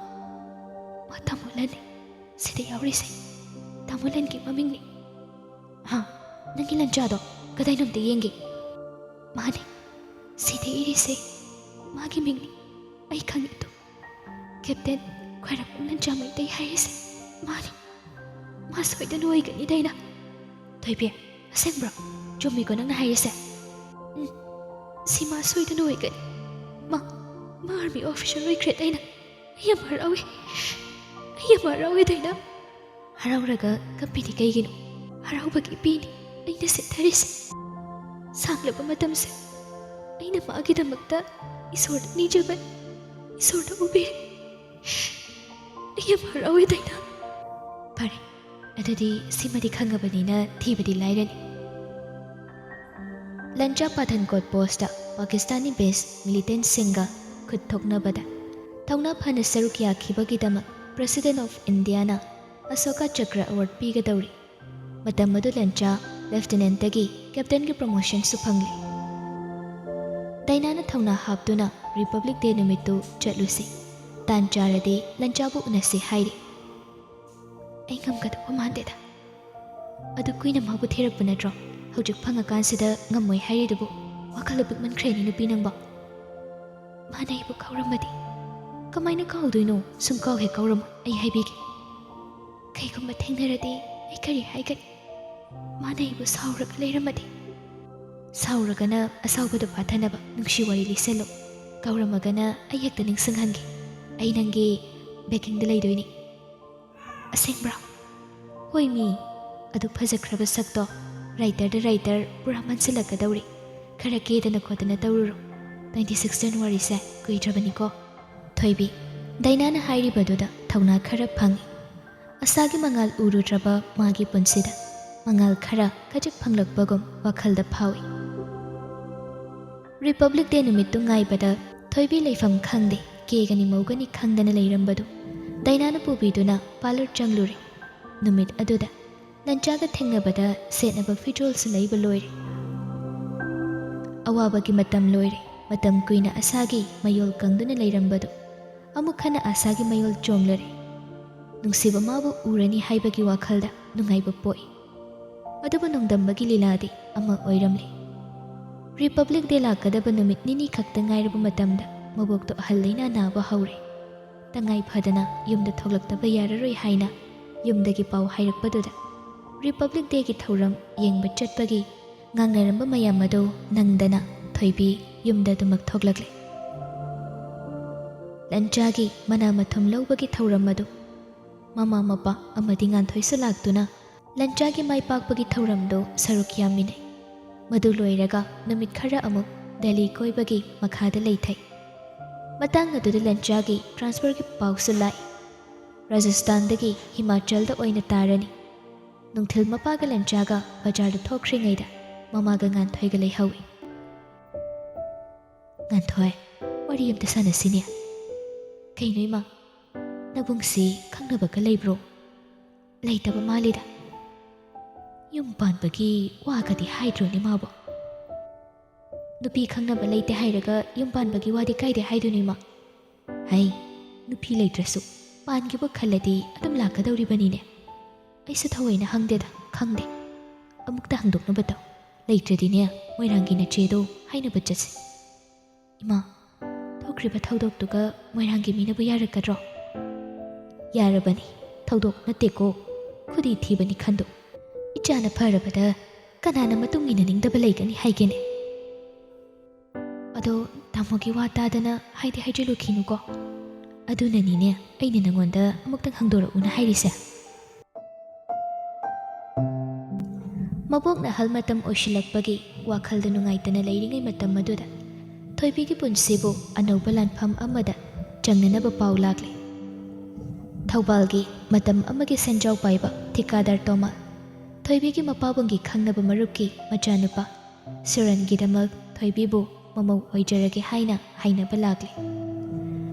ꯃꯥ ꯇꯥꯃꯣ ꯂꯟꯅꯤ꯫ ꯁꯤꯗ ꯌꯥꯎꯔꯤꯁꯦ ꯇꯥꯃꯣ ꯂꯟꯒꯤ ꯃꯃꯤꯡꯅꯤ꯫" "ꯍꯥ? ꯅꯪꯒꯤ ꯂꯟꯆꯥꯗꯣ ꯀꯗꯥꯏꯅꯣꯝꯇ ꯌꯦꯡꯒꯦ꯫" "ꯃꯥꯅꯤ, ꯁꯤꯗ ꯏꯔꯤꯁꯦ ꯃꯥꯒꯤ ꯃꯤꯡꯅꯤ꯫ ꯑꯩ ꯈꯪꯉꯤ ꯑꯗꯨ꯫ ꯀꯦꯞꯇꯦꯟ ꯈ꯭ꯋꯥꯏꯔꯥꯛꯄꯝ ꯂꯟꯆꯥ ꯃꯩꯇꯩ ꯍꯥꯏꯔꯤꯁꯦ ꯃꯥꯅꯤ꯫ ꯃꯥ ꯁꯣꯏꯗꯅ ꯑꯣꯏꯒꯅꯤ, ꯗꯥꯏꯅꯥ꯫" "ꯊꯣꯏꯕꯤ, ꯑꯁꯦꯡꯕ꯭ꯔꯣ? ꯆꯨꯝꯃꯤꯀꯣ ꯅꯪꯅ ꯍꯥꯏꯔꯤꯁꯦ?" "ꯎꯝ, ꯁꯤ ꯃꯥ ꯁꯣꯏꯗꯅ ꯑꯣꯏꯒꯅꯤ꯫ ꯃꯥ, ꯃꯥ ꯑꯥꯔꯃꯤ ꯑꯣꯐꯤꯁꯔ ꯑꯣꯏꯈ꯭ꯔꯦ, ꯗꯥꯏꯅꯥ꯫ ꯑꯩ ꯌꯥꯝ ꯍꯔꯥꯎꯏ꯫ ꯑꯩ ꯌꯥꯝ ꯍꯔꯥꯎꯏ, ꯗꯥꯏꯅꯥ꯫" "ꯍꯔꯥꯎꯔꯒ ꯀꯞꯄꯤꯗꯤ ꯀꯩꯒꯤꯅꯣ?" "ꯍꯔꯥꯎꯕꯒꯤ ꯄꯤꯅꯤ ꯑꯩꯅ ꯁꯤꯊꯔꯤꯁꯦ꯫ ꯁꯥꯡꯂꯕ ꯃꯇꯝꯁꯦ ꯑꯩꯅ ꯃꯥꯒꯤꯗꯃꯛꯇ ꯏꯁꯣꯔꯗ ꯅꯤꯖꯕꯅꯤ꯫ ꯏꯁꯣꯔꯗ ꯎꯕꯤꯔꯦ꯫ ꯑꯩ ꯌꯥꯝ ꯍꯔꯥꯎꯏ, ꯗꯥꯏꯅꯥ꯫" "ꯐꯔꯦ, ꯑꯗꯨꯗꯤ ꯁꯤꯃꯗꯤ ꯈꯪꯉꯕꯅꯤꯅ ꯊꯤꯕꯗꯤ ꯂꯥꯏꯔꯅꯤ꯫" ꯂꯟꯆꯥ ꯄꯥꯊꯟꯀꯣꯠ ꯄꯣꯁꯇ ꯄꯥꯀꯤꯁꯇꯥꯅꯤ ꯕꯦꯁ ꯃꯤꯂꯤꯇꯦꯟꯁꯤꯡꯒ ꯈꯨꯠ ꯊꯣꯛꯅꯕꯗ ꯊꯧꯅꯥ ꯐꯅ ꯁꯔꯨꯛ ꯌꯥꯈꯤꯕꯒꯤꯗꯃꯛ president of Indian Ashoka Chakra award ꯄꯤꯒꯗꯧꯔꯤ꯫ ꯃꯇꯝ ꯑꯗꯨ ꯂꯟꯆꯥ ꯂꯦꯐꯇꯤꯅꯦꯟꯠꯇꯒꯤ ꯀꯦꯞꯇꯦꯟꯒꯤ ꯄ꯭ꯔꯃꯣꯁꯟꯁꯨ ꯐꯪꯂꯤ꯫ ꯗꯥꯏꯅꯥꯅ ꯊꯧꯅꯥ ꯍꯥꯞꯇꯨꯅ ꯔꯤꯄꯕ꯭ꯂꯤꯛ ꯗꯦ ꯅꯨꯃꯤꯠꯇꯨ ꯆꯠꯂꯨꯁꯤ꯫ ꯇꯥꯟ ꯆꯥꯔꯗꯤ ꯂꯟꯆꯥꯕꯨ ꯎꯅꯁꯤ ꯍꯥꯏꯔꯤ꯫ "ꯑꯩ ꯉꯝꯒꯗꯧꯕ ꯃꯥꯟꯗꯦꯗ꯫ ꯑꯗꯨ ꯀꯨꯏꯅ ꯃꯥꯕꯨ ꯊꯤꯔꯛꯄ ꯅꯠꯇ꯭ꯔꯣ? ꯍꯧꯖꯤꯛ ꯐꯪꯉꯀꯥꯟꯁꯤꯗ ꯉꯝꯃꯣꯏ ꯍꯥꯏꯔꯤꯗꯨꯕꯨ ꯋꯥꯈꯜ ꯄꯤꯛꯃꯟꯈ꯭ꯔꯦꯅꯦ ꯅꯨꯄꯤ ꯅꯪꯕꯣ꯫ ꯃꯥꯅ ꯑꯩꯕꯨ ꯀꯥꯎꯔꯝꯃꯗꯤ?" "ꯀꯃꯥꯏꯅ ꯀꯥꯎꯗꯣꯏꯅꯣ? ꯁꯨꯝ ꯀꯥꯎ ꯍꯦꯛ ꯀꯥꯎꯔꯝꯃꯣ, ꯑꯩ ꯍꯥꯏꯕꯤꯒꯦ꯫ ꯀꯩꯒꯨꯝꯕ ꯊꯦꯡꯅꯔꯗꯤ ꯑꯩ ꯀꯔꯤ ꯍꯥꯏꯒꯅꯤ? ꯃꯥꯅ ꯑꯩꯕꯨ ꯁꯥꯎꯔꯒ ꯂꯩꯔꯝꯃꯗꯤ?" "ꯁꯥꯎꯔꯒꯅ ꯑꯁꯥꯎꯕꯗꯨ ꯐꯥꯊꯅꯕ ꯅꯨꯡꯁꯤ ꯋꯥꯔꯤ ꯂꯤꯁꯜꯂꯨ꯫ ꯀꯥꯎꯔꯝꯃꯒꯅ ꯑꯩ ꯍꯦꯛꯇ ꯅꯤꯡꯁꯤꯡꯍꯟꯒꯦ꯫ ꯑꯩ ꯅꯪꯒꯤ ꯕꯦꯀꯤꯡꯗ ꯂꯩꯗꯣꯏꯅꯤ꯫" "ꯑꯁꯦꯡꯕ꯭ꯔꯣ?" "ꯍꯣꯏ ꯃꯤ, ꯑꯗꯨ ꯐꯖꯈ꯭ꯔꯕ ꯁꯛꯇꯣ ꯔꯥꯏꯇꯔꯗ ꯔꯥꯏꯇꯔ ꯄꯨꯔꯥ ꯃꯟꯁꯤꯜꯂꯛꯀꯗꯧꯔꯤ꯫ ꯈꯔ ꯀꯦꯗꯅ ꯈꯣꯠꯇꯅ ꯇꯧꯔꯨꯔꯣ꯫ Twenty six ꯖꯅꯋꯥꯔꯤꯁꯦ ꯀꯨꯏꯗ꯭ꯔꯕꯅꯤꯀꯣ꯫" ꯊꯣꯏꯕꯤ, ꯗꯥꯏꯅꯥꯅ ꯍꯥꯏꯔꯤꯕꯗꯨꯗ ꯊꯧꯅꯥ ꯈꯔ ꯐꯪꯏ꯫ ꯑꯁꯥꯒꯤ ꯃꯉꯥꯜ ꯎꯔꯨꯗ꯭ꯔꯕ ꯃꯥꯒꯤ ꯄꯨꯟꯁꯤꯗ ꯃꯉꯥꯜ ꯈꯔ ꯈꯖꯤꯛ ꯐꯪꯂꯛꯄꯒꯨꯝ ꯋꯥꯈꯜꯗ ꯐꯥꯎꯏ꯫ ꯔꯤꯄꯕ꯭ꯂꯤꯛ ꯗꯦ ꯅꯨꯃꯤꯠꯇꯨ ꯉꯥꯏꯕꯗ ꯊꯣꯏꯕꯤ ꯂꯩꯐꯝ ꯈꯪꯗꯦ, ꯀꯦꯒꯅꯤ ꯃꯧꯒꯅꯤ ꯈꯪꯗꯅ ꯂꯩꯔꯝꯕꯗꯨ ꯗꯥꯏꯅꯥꯅ ꯄꯨꯕꯤꯗꯨꯅ ꯄꯥꯔꯂꯔ ꯆꯪꯂꯨꯔꯦ꯫ ꯅꯨꯃꯤꯠ ꯑꯗꯨꯗ ꯂꯟꯆꯥꯒ ꯊꯦꯡꯅꯕꯗ ꯁꯦꯠꯅꯕ ꯐꯤꯖꯣꯜꯁꯨ ꯂꯩꯕ ꯂꯣꯏꯔꯦ꯫ ꯑꯋꯥꯕꯒꯤ ꯃꯇꯝ ꯂꯣꯏꯔꯦ꯫ ꯃꯇꯝ ꯀꯨꯏꯅ ꯑꯁꯥꯒꯤ ꯃꯌꯣꯜ ꯀꯪꯗꯨꯅ ꯂꯩꯔꯝꯕꯗꯨ ꯑꯃꯨꯛ ꯍꯟꯅ ꯑꯁꯥꯒꯤ ꯃꯌꯣꯜ ꯆꯣꯡꯂꯔꯦ꯫ ꯅꯨꯡꯁꯤꯕ ꯃꯥꯕꯨ ꯎꯔꯅꯤ ꯍꯥꯏꯕꯒꯤ ꯋꯥꯈꯜꯗ ꯅꯨꯡꯉꯥꯏꯕ ꯄꯣꯛꯏ꯫ ꯑꯗꯨꯕꯨ ꯅꯣꯡꯗꯝꯕꯒꯤ ꯂꯤꯂꯥꯗꯤ ꯑꯃ ꯑꯣꯏꯔꯝꯂꯦ꯫ ꯔꯤꯄꯕ꯭ꯂꯤꯛ ꯗꯦ ꯂꯥꯛꯀꯗꯕ ꯅꯨꯃꯤꯠ ꯅꯤꯅꯤ ꯈꯛꯇ ꯉꯥꯏꯔꯕ ꯃꯇꯝꯗ ꯃꯕꯣꯛꯇꯣ ꯑꯍꯜ ꯂꯩꯅꯥ ꯅꯥꯕ ꯍꯧꯔꯦ꯫ ꯇꯉꯥꯏ ꯐꯗꯅ ꯌꯨꯝꯗ ꯊꯣꯛꯂꯛꯇꯕ ꯌꯥꯔꯔꯣꯏ ꯍꯥꯏꯅ ꯌꯨꯝꯗꯒꯤ ꯄꯥꯎ ꯍꯥꯏꯔꯛꯄꯗꯨꯗ ꯔꯤꯄꯕ꯭ꯂꯤꯛ ꯗꯦꯒꯤ ꯊꯧꯔꯝ ꯌꯦꯡꯕ ꯆꯠꯄꯒꯤ ꯉꯥꯡꯅꯔꯝꯕ ꯃꯌꯥꯝ ꯑꯗꯨ ꯅꯪꯗꯅ ꯊꯣꯏꯕꯤ ꯌꯨꯝꯗ ꯑꯗꯨꯃꯛ ꯊꯣꯛꯂꯛꯂꯦ꯫ ꯂꯟꯆꯥꯒꯤ ꯃꯅꯥ ꯃꯊꯨꯝ ꯂꯧꯕꯒꯤ ꯊꯧꯔꯝ ꯑꯗꯨ ꯃꯃꯥ ꯃꯄꯥ ꯑꯃꯗꯤ ꯉꯥꯟꯊꯣꯏꯁꯨ ꯂꯥꯛꯇꯨꯅ ꯂꯟꯆꯥꯒꯤ ꯃꯥꯏ ꯄꯥꯛꯄꯒꯤ ꯊꯧꯔꯝꯗꯨ ꯁꯔꯨꯛ ꯌꯥꯃꯤꯟꯅꯩ꯫ ꯃꯗꯨ ꯂꯣꯏꯔꯒ ꯅꯨꯃꯤꯠ ꯈꯔ ꯑꯃꯨꯛ ꯗꯦꯜꯂꯤ ꯀꯣꯏꯕꯒꯤ ꯃꯈꯥꯗ ꯂꯩꯊꯩ꯫ ꯃꯇꯥꯡ ꯑꯗꯨꯗ ꯂꯟꯆꯥꯒꯤ ꯇ꯭ꯔꯥꯟꯁꯐꯔꯒꯤ ꯄꯥꯎꯁꯨ ꯂꯥꯛꯏ꯫ ꯔꯥꯖꯁꯊꯥꯟꯗꯒꯤ ꯍꯤꯃꯥꯆꯜꯗ ꯑꯣꯏꯅ ꯇꯥꯔꯅꯤ꯫ ꯅꯨꯡꯊꯤꯜ ꯃꯄꯥꯒ ꯂꯟꯆꯥꯒ ꯕꯖꯥꯔꯗ ꯊꯣꯛꯈ꯭ꯔꯤꯉꯩꯗ ꯃꯃꯥꯒ ꯉꯥꯟꯊꯣꯏꯒ ꯂꯩꯍꯧꯏ꯫ "ꯉꯥꯟꯊꯣꯏ, ꯋꯥꯔꯤ ꯑꯝꯇ ꯁꯥꯟꯅꯁꯤꯅꯦ꯫" "ꯀꯩꯅꯣ ꯏꯃꯥ? ꯅꯕꯨꯡꯁꯤ ꯈꯪꯅꯕꯒ ꯂꯩꯕ꯭ꯔꯣ?" "ꯂꯩꯇꯕ ꯃꯥꯜꯂꯤꯗ꯫ ꯌꯨꯝ ꯄꯥꯟꯕꯒꯤ ꯋꯥꯒꯗꯤ ꯍꯥꯏꯗ꯭ꯔꯣꯅꯦ ꯃꯥꯕꯣ?" "ꯅꯨꯄꯤ ꯈꯪꯅꯕ ꯂꯩꯇꯦ ꯍꯥꯏꯔꯒ ꯌꯨꯝ ꯄꯥꯟꯕꯒꯤ ꯋꯥꯗꯤ ꯀꯥꯏꯗꯩ ꯍꯥꯏꯗꯣꯏꯅꯣ ꯏꯃꯥ?" "ꯍꯩ, ꯅꯨꯄꯤ ꯂꯩꯇ꯭ꯔꯁꯨ ꯄꯥꯟꯒꯦꯕꯨ ꯈꯜꯂꯗꯤ ꯑꯗꯨꯝ ꯂꯥꯛꯀꯗꯧꯔꯤꯕꯅꯤꯅꯦ꯫ ꯑꯩꯁꯨ ꯊꯑꯣꯏꯅ ꯍꯪꯗꯦꯗ, ꯈꯪꯗꯦ꯫ ꯑꯃꯨꯛꯇ ꯍꯪꯗꯣꯛꯅꯕ ꯇꯧ꯫ ꯂꯩꯇ꯭ꯔꯗꯤꯅꯦ, ꯃꯣꯏꯔꯥꯡꯒꯤ ꯅꯆꯦꯗꯣ ꯍꯥꯏꯅꯕ ꯆꯠꯁꯤ꯫" "ꯏꯃꯥ, ꯊꯣꯛꯈ꯭ꯔꯤꯕ ꯊꯧꯗꯣꯛꯇꯨꯒ ꯃꯣꯏꯔꯥꯡꯒꯤ ꯃꯤꯅꯕꯨ ꯌꯥꯔꯛꯀꯗ꯭ꯔꯣ?" "ꯌꯥꯔꯕꯅꯤ, ꯊꯧꯗꯣꯛ ꯅꯠꯇꯦꯀꯣ, ꯈꯨꯗꯤ ꯊꯤꯕꯅꯤ ꯈꯟꯗꯣꯛ꯫ ꯏꯆꯥꯅ ꯐꯔꯕꯗ ꯀꯅꯥꯅ ꯃꯇꯨꯡ ꯏꯟꯅꯅꯤꯡꯗꯕ ꯂꯩꯒꯅꯤ ꯍꯥꯏꯒꯦꯅꯦ?" "ꯑꯗꯣ ꯇꯥꯃꯣꯒꯤ ꯋꯥ ꯇꯥꯗꯅ ꯍꯥꯏꯗꯤ ꯍꯥꯏꯖꯤꯜꯂꯨꯈꯤꯅꯨꯀꯣ꯫ ꯑꯗꯨꯅꯅꯤꯅꯦ ꯑꯩꯅ ꯅꯉꯣꯟꯗ ꯑꯃꯨꯛꯇꯪ ꯍꯪꯗꯣꯔꯛꯎꯅ ꯍꯥꯏꯔꯤꯁꯦ꯫" ꯃꯕꯣꯛꯅ ꯑꯍꯜ ꯃꯇꯝ ꯑꯣꯏꯁꯤꯜꯂꯛꯄꯒꯤ ꯋꯥꯈꯜꯗ ꯅꯨꯡꯉꯥꯏꯇꯅ ꯂꯩꯔꯤꯉꯩ ꯃꯇꯝ ꯑꯗꯨꯗ ꯊꯣꯏꯕꯤꯒꯤ ꯄꯨꯟꯁꯤꯕꯨ ꯑꯅꯧꯕ ꯂꯥꯟꯐꯝ ꯑꯃꯗ ꯆꯪꯅꯅꯕ ꯄꯥꯎ ꯂꯥꯛꯂꯦ꯫ ꯊꯧꯕꯥꯜꯒꯤ ꯃꯇꯝ ꯑꯃꯒꯤ ꯁꯦꯟꯖꯥꯎ ꯄꯥꯏꯕ ꯊꯤꯀꯥꯗꯥꯔ ꯇꯣꯃꯥ, ꯊꯣꯏꯕꯤꯒꯤ ꯃꯄꯥꯕꯨꯡꯒꯤ ꯈꯪꯅꯕ ꯃꯔꯨꯞꯀꯤ ꯃꯆꯥꯅꯨꯄꯥ ꯁꯨꯔꯟꯒꯤꯗꯃꯛ ꯊꯣꯏꯕꯤꯕꯨ ꯃꯃꯧ ꯑꯣꯏꯖꯔꯒꯦ ꯍꯥꯏꯅ ꯍꯥꯏꯅꯕ ꯂꯥꯛꯂꯦ꯫